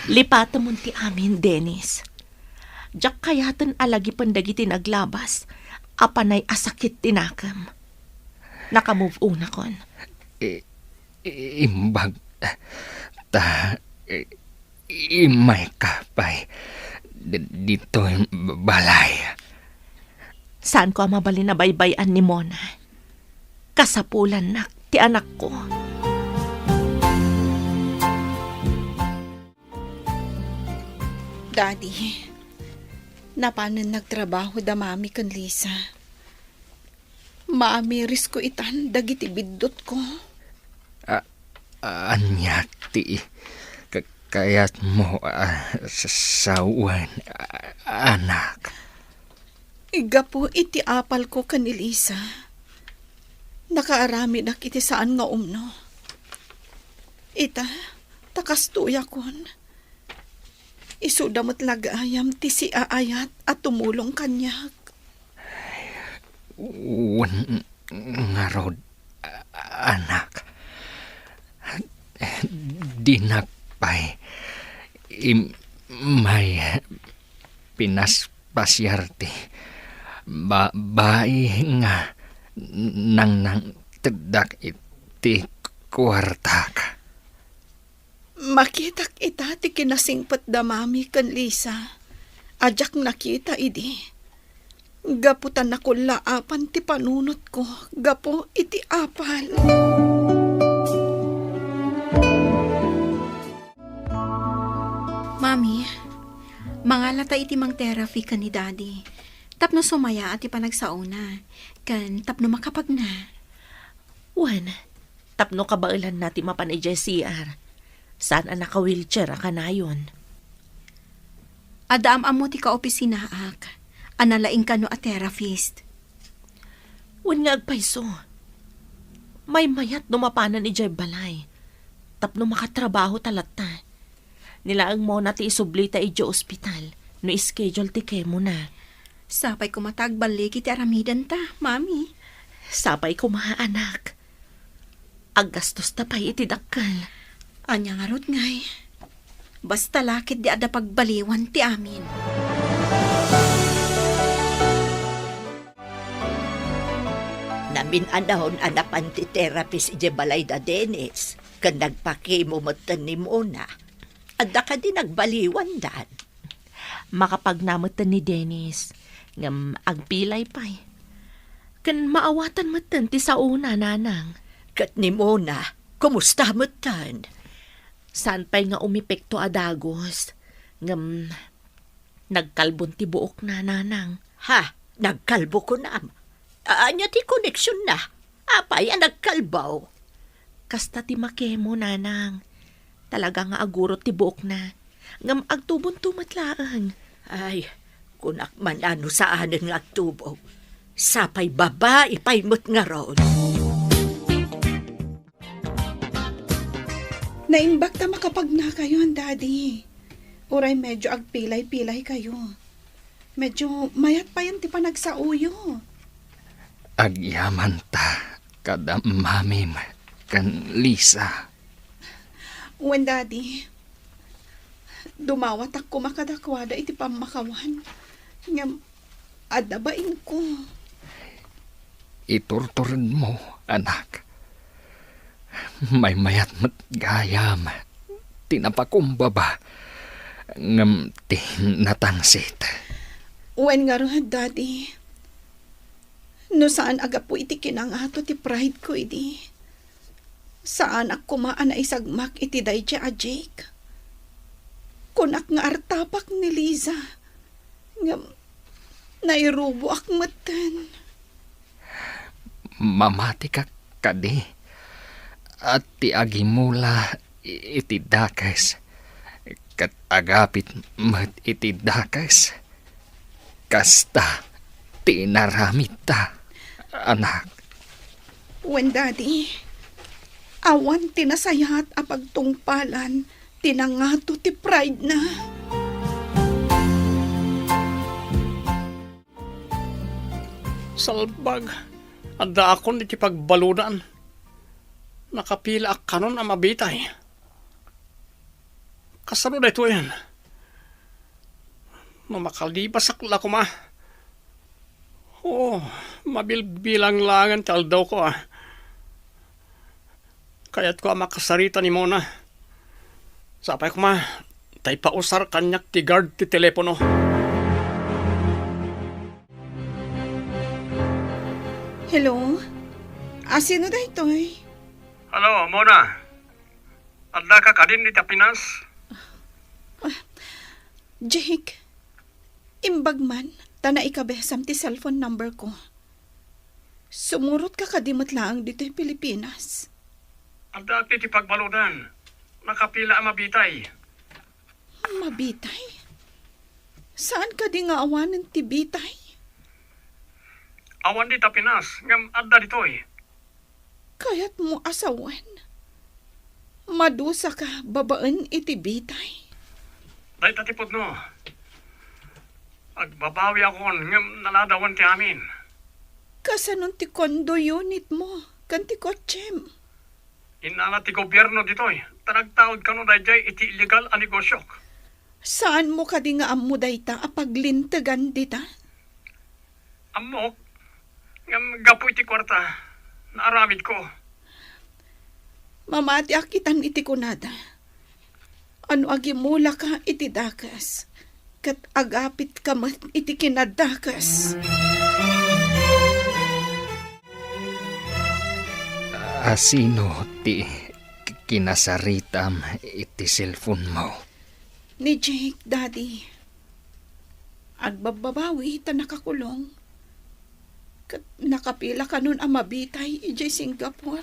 Lipatemon ti amin, Dennis. Diak kayaten a lagipen dagiti naglabas a panay a sakit ti nakem. Naka-move on akon. I-, imbag ta, i-, immayka pay d-, ditoy balay. Saanko a mabalin a baybay-an ni Mona. Kasapulannak ti anakko. Daddy, napanen nagtrabaho da Mami ken Lisa. Maamirisko itan dagiti biddutko. A-, ania ti ka-, kayatmo a sa-, sawen, a-, anak? Gapu iti apalko ken ni Lisa, nakaaramidak iti saan nga umno. Ita, ta kastoyakon. Isuda met la gayam ti siaayat a tumulong kaniak. Wen ngarud, anak. Dinak pay im-, may pinas-, pasiar ti ba-, bai nga nangnangteddak iti kuartak. Makitak ita ti kinasingpet da Mami ken Lisa a diak nakita idi, gapu ta nakullaapan ti panunotko gapu iti apal. Mami, mangalata iti mang-therapy ken ni Daddy tapno sumayaat ti panagsaona ken tapno makapagna. Wen, tapno kabaelanna ti mapan idiay C R. Saan a naka-wheelchair a kanayon. Adda am-ammo ti kaopisinaak a nalaing kano a therapist. Wen nga agpayso. Maymayat no mapanan idiay balay. Tapno makatrabaho ta latta. Ni laeng Mona ti isublita idiay ospital no schedule ti chemo na. Sapay koma ta agballigi ti aramidenta, Mami. Sapay koma, anak. Aggastosta pay iti dakkel. Ania ngarud ngay? Basta la ketdi adda pagbaliwan ti amin. Namin-anon a napan ti therapist idiay balay da Dennis, ken nagpakimo metten ni Mona. Adda kadi nagbaliwandan? Makapagna metten ni Dennis, ngem agpilay pay. Ken maawatan metten ti saona, nanang. Ket ni Mona, kumusta metten? Saan pay nga umepekto a dagus, ngem nagkalbon ti buokna, nanang. Ha? Nagkalbo kunam? Ania ti koneksionna? Apay a nagkalbo? Kasta ti makemo, nanang. Talaga nga agurot ti buokna. Ngem agtubonto met laeng. Ay, kunak man a no saanen nga agtubo. Sapay babai pay met ngarud. Naimbag ta makapagnakayon, Daddy. Uray medyo agpilay-pilay kayo. Medyo mayat payen ti panagsaoyo. Agyamanta kada mamim ken Lisa. Wen, Daddy. Dumawatak koma kadakuada iti pammakawan. Ngem adda bainko. Iturturedmo, anak. Maymayat met gayam ti napakumbaba ngem ti natangsit. Wen ngarud, Daddy. No saan a gapu iti kinangato ti pride ko idi, saanak koma a naisagmak iti daydiay a Jake. Kunak nga artapak ni Liza, ngem nairuboak metten. Mamatika kadi a ti agimula iti dakes ket agapit met iti dakes? Kasta ti inaramidta, anak. Wen, Daddy, awan ti nasayaat a pagtungpalan ti nangato ti pride na. Salbag, addaakon iti pagbaludan. Nakapilaak kanon a mabitay. Kasano daytoyen? No makalibasak la koma. Oo, mabilbilang laengen ti aldawko, a. Kayatko a makasarita ni Mona. Sapay koma, ta ipausar kaniak ti guard ti telepono. Hello? A, sino daytoy? Hello, Mona. Addaka kadin iti Pinas? Ah, Jake, imbag man, ta naikabesam ti cellphone number ko. Sumurotka kadi met laeng ditoy Pilipinas? Adda ti pagbaludan. Nakapila a mabitay. Mabitay? Saan kadi nga awanen ti bitay? Awan dita Pinas, ngem adda ditoy. Kayatmo a sawen? Madusaka babaen iti bitay? Dayta ti pudno. Agbabawiakon ngem naladawen ti amin. Kasanon ti condo unitmo ken ti kotsem? Innala ti gobierno ditoy, ta nagtaud kano daydiay iti illegal a negosiok. Saanmo kadi nga ammo dayta a paglintegan dita? Ammok, ngem gapu iti kuarta, naaramidko. Mamatiak itan iti kunada. Ano agimulaka iti dakes, ket agapitka met iti kinadakes. A, sino ti kinasaritam iti cellphone mo? Ni Jake, Daddy. Agbabbabawi ta nakakulong. Ket nakapila kanon a mabitay idiay Singapore.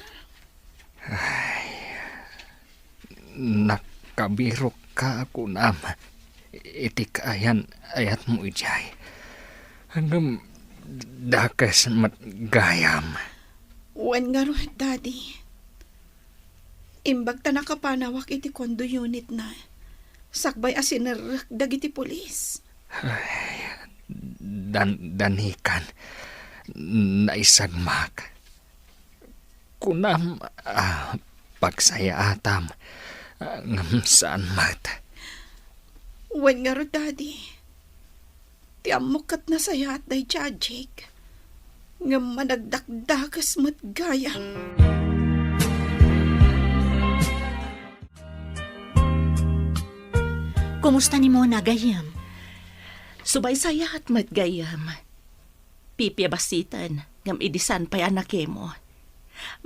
Ay, nakabirokka, kunam, iti kaayan-ayatmo idiay. Ngem Dakes met gayam. Wen ngarud, Daddy. Imbag ta nakapanawak iti condo unitna, sakbay a sinerrek dagiti pulis. Ay, dan-, danikan, naisagmak. Kunam, ah, pagsayaatam, ah, ngem saan met. Wen ngarud, Daddy. Ti ammok ket nasayaat daydiay a Jake. Ngem managdakdakes met gayam. Kumusta ni Mona, gayyem? Subay sayaat met, gayyem. Pipia bassiten, ngem idi saan pay a nakemo.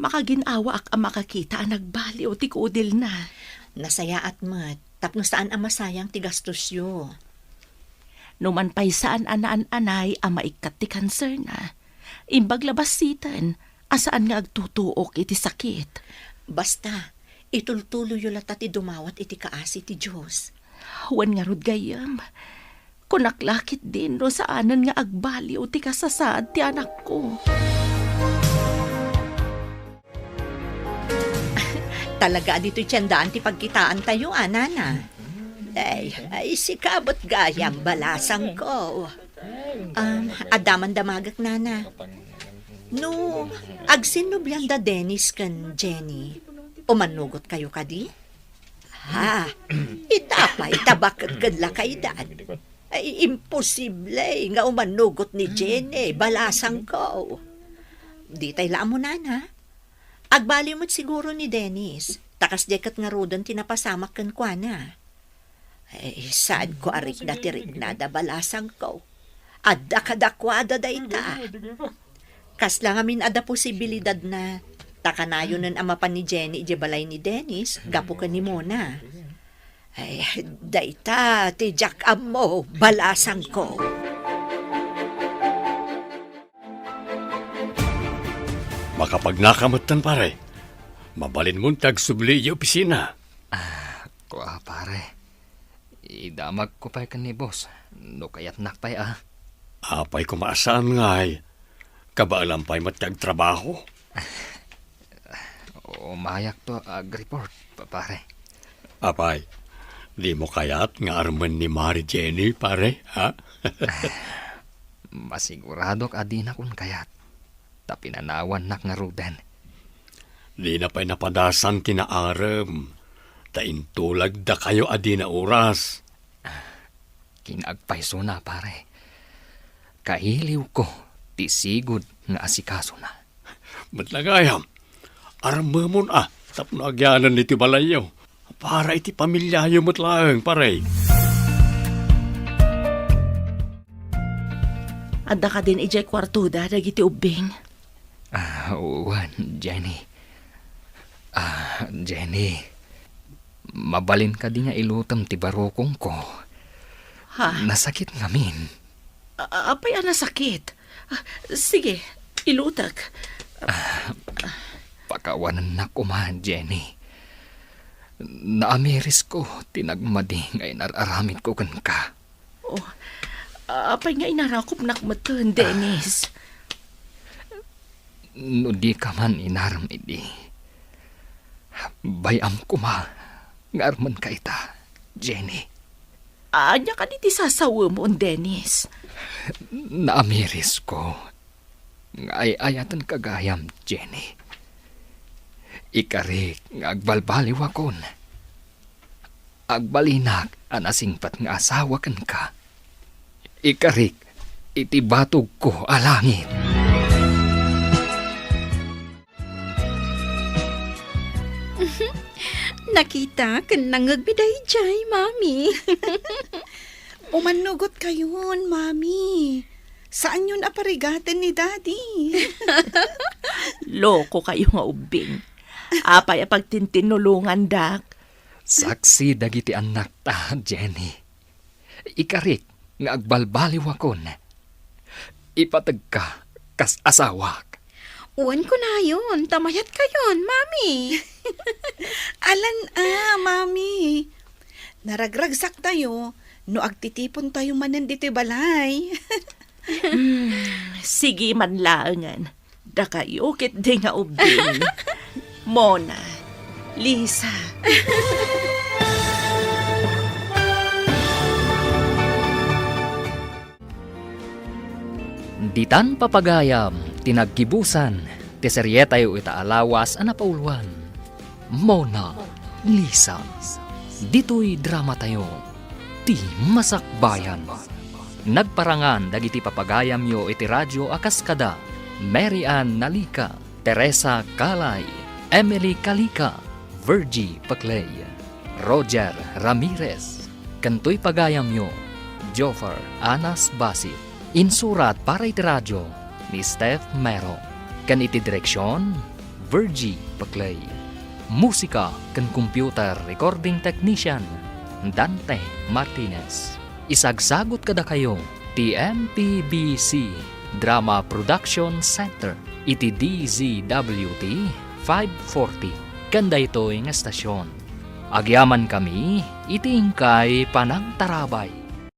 Makagin-awaak a makakita a nagbaliw ti kudilna. Nasayaat met, tapno saan a masayang ti gastosyo. Numan pay saan a naan-anay a maikkat ti kanserna, imbag la bassiten a saan nga agtutuok iti sakit. Basta, itultuloyyo latta ti dumawat iti kaasi ti Dios. Wen ngarud, gayyem, kunak la ketdin no saanen nga agbaliw ti kasasaad ti anakko. Talaga a ditoy tiendaan ti pagkitaantayo, a, nana? Ay, ay, sika met gayam, balasangko. Um, adda man damagek, nana. No, agsinnublian da Dennis ken Jenny, umannugotkayo kadi? Ha, ita pay ta baket ken lakaydan. Ay, imposible nga umannugot ni Jenny, balasangko. Ditay la ammo, nana. Agbaliw met siguro ni Dennis, ta kasdiay ket ngaruden ti napasamak kenkuana. Ay, saanko a rikna ti riknada, balasangko. Adda kadakuada dayta. Kasla ngamin adda posibilidadna, ta kanayonen a mapan ni Jenny idiay balay ni Dennis gapu ken ni Mona. Ay, dayta ti diak ammo, balasangko. Makapagnaka metten, pare. Mabalinmon ti agsubli idiay opisina. Ah, kua, pare. Idamagko pay ken ni boss, no kayatnak pay a. Apay koma a saan ngay? Kabaelam pay met ti agtrabaho? Umayakto agreport, pa-, pare. Apay, dimo kayat nga armen ni Mari Jenny, pare, ha? Masiguradok a dinakon kayat, ta pinanawannak ngaruden. Dina pay napadasan ti naarem, ta intulagdakayo a dina oras. Kinaagpaysona, pare. Kailiwko ti sigud nga asikasona. Met la gayam, armemon a tapno agyanan iti balayyo. Para iti pamiliayo met laeng, pare. Adda kadin idiay kuartoda dagiti ubbing? Ah, wen, Jenny. Ah, Jenny. Mabalin kadi nga ilutem ti barukongko? Ha? Nasakit ngamin. A-, apay a nasakit? Ah, sige, ilutek. Ah, pakawanennak koma, Jenny. Naamirisko ti nagmadi nga inar-aramidko kenka. Oh, apay nga inarakupnak metten, Dennis? No dika man inarem idi, bay-am koma nga armenka ita, Jenny. Ania kadi ti sasawemon, Dennis? Naamirisko nga ay-ayatenka gayam, Jenny. Ikarik nga agbalbaliwakon. Agbalinak a nasingpet nga asawa kenka. Ikarik iti batogko a langit. Nakita ken nangngegmi daydiay, Mami. Umannugotkayon, Mami. Saanyon a parigaten ni Daddy. Lokokayo nga ubbing. Apay a pagtintinnulongandak? Saksi dagiti annakta, Jenny. Ikarik nga agbalbaliwakon. Ipategka kas asawak. Wen kunayon, ta mayatkayon, Mami. Alan a, Mami. Naragragsaktayo no agtitipontayo manen ditoy balay. Hmm, sige man laengen. Dakayo ketdi nga ubbing. Mona, Lisa. Ditan papagayam ti naggibusan ti serietayo ita a lawas a napauloan. Mona Lisa. Ditoy dramatayo, ti Masakbayan. Nagparangan dagiti papagayamyo iti radio a kas kada Mary Ann Nalica, Teresa Calay, Emily Calica, Virgie Paclay, Roger Ramirez, ken toy pagayamyo, Joffer Anas Basit. Insurat para iti radio ni Steph Mero, ken iti direksion, Virgie Paclay. Musika ken computer recording technician, Dante Martinez. Isagsagut kadakayo ti M P B C Drama Production Center iti D Z W T five forty ken daytoy nga estasion. Agyamankami iti inkay panangtarabay.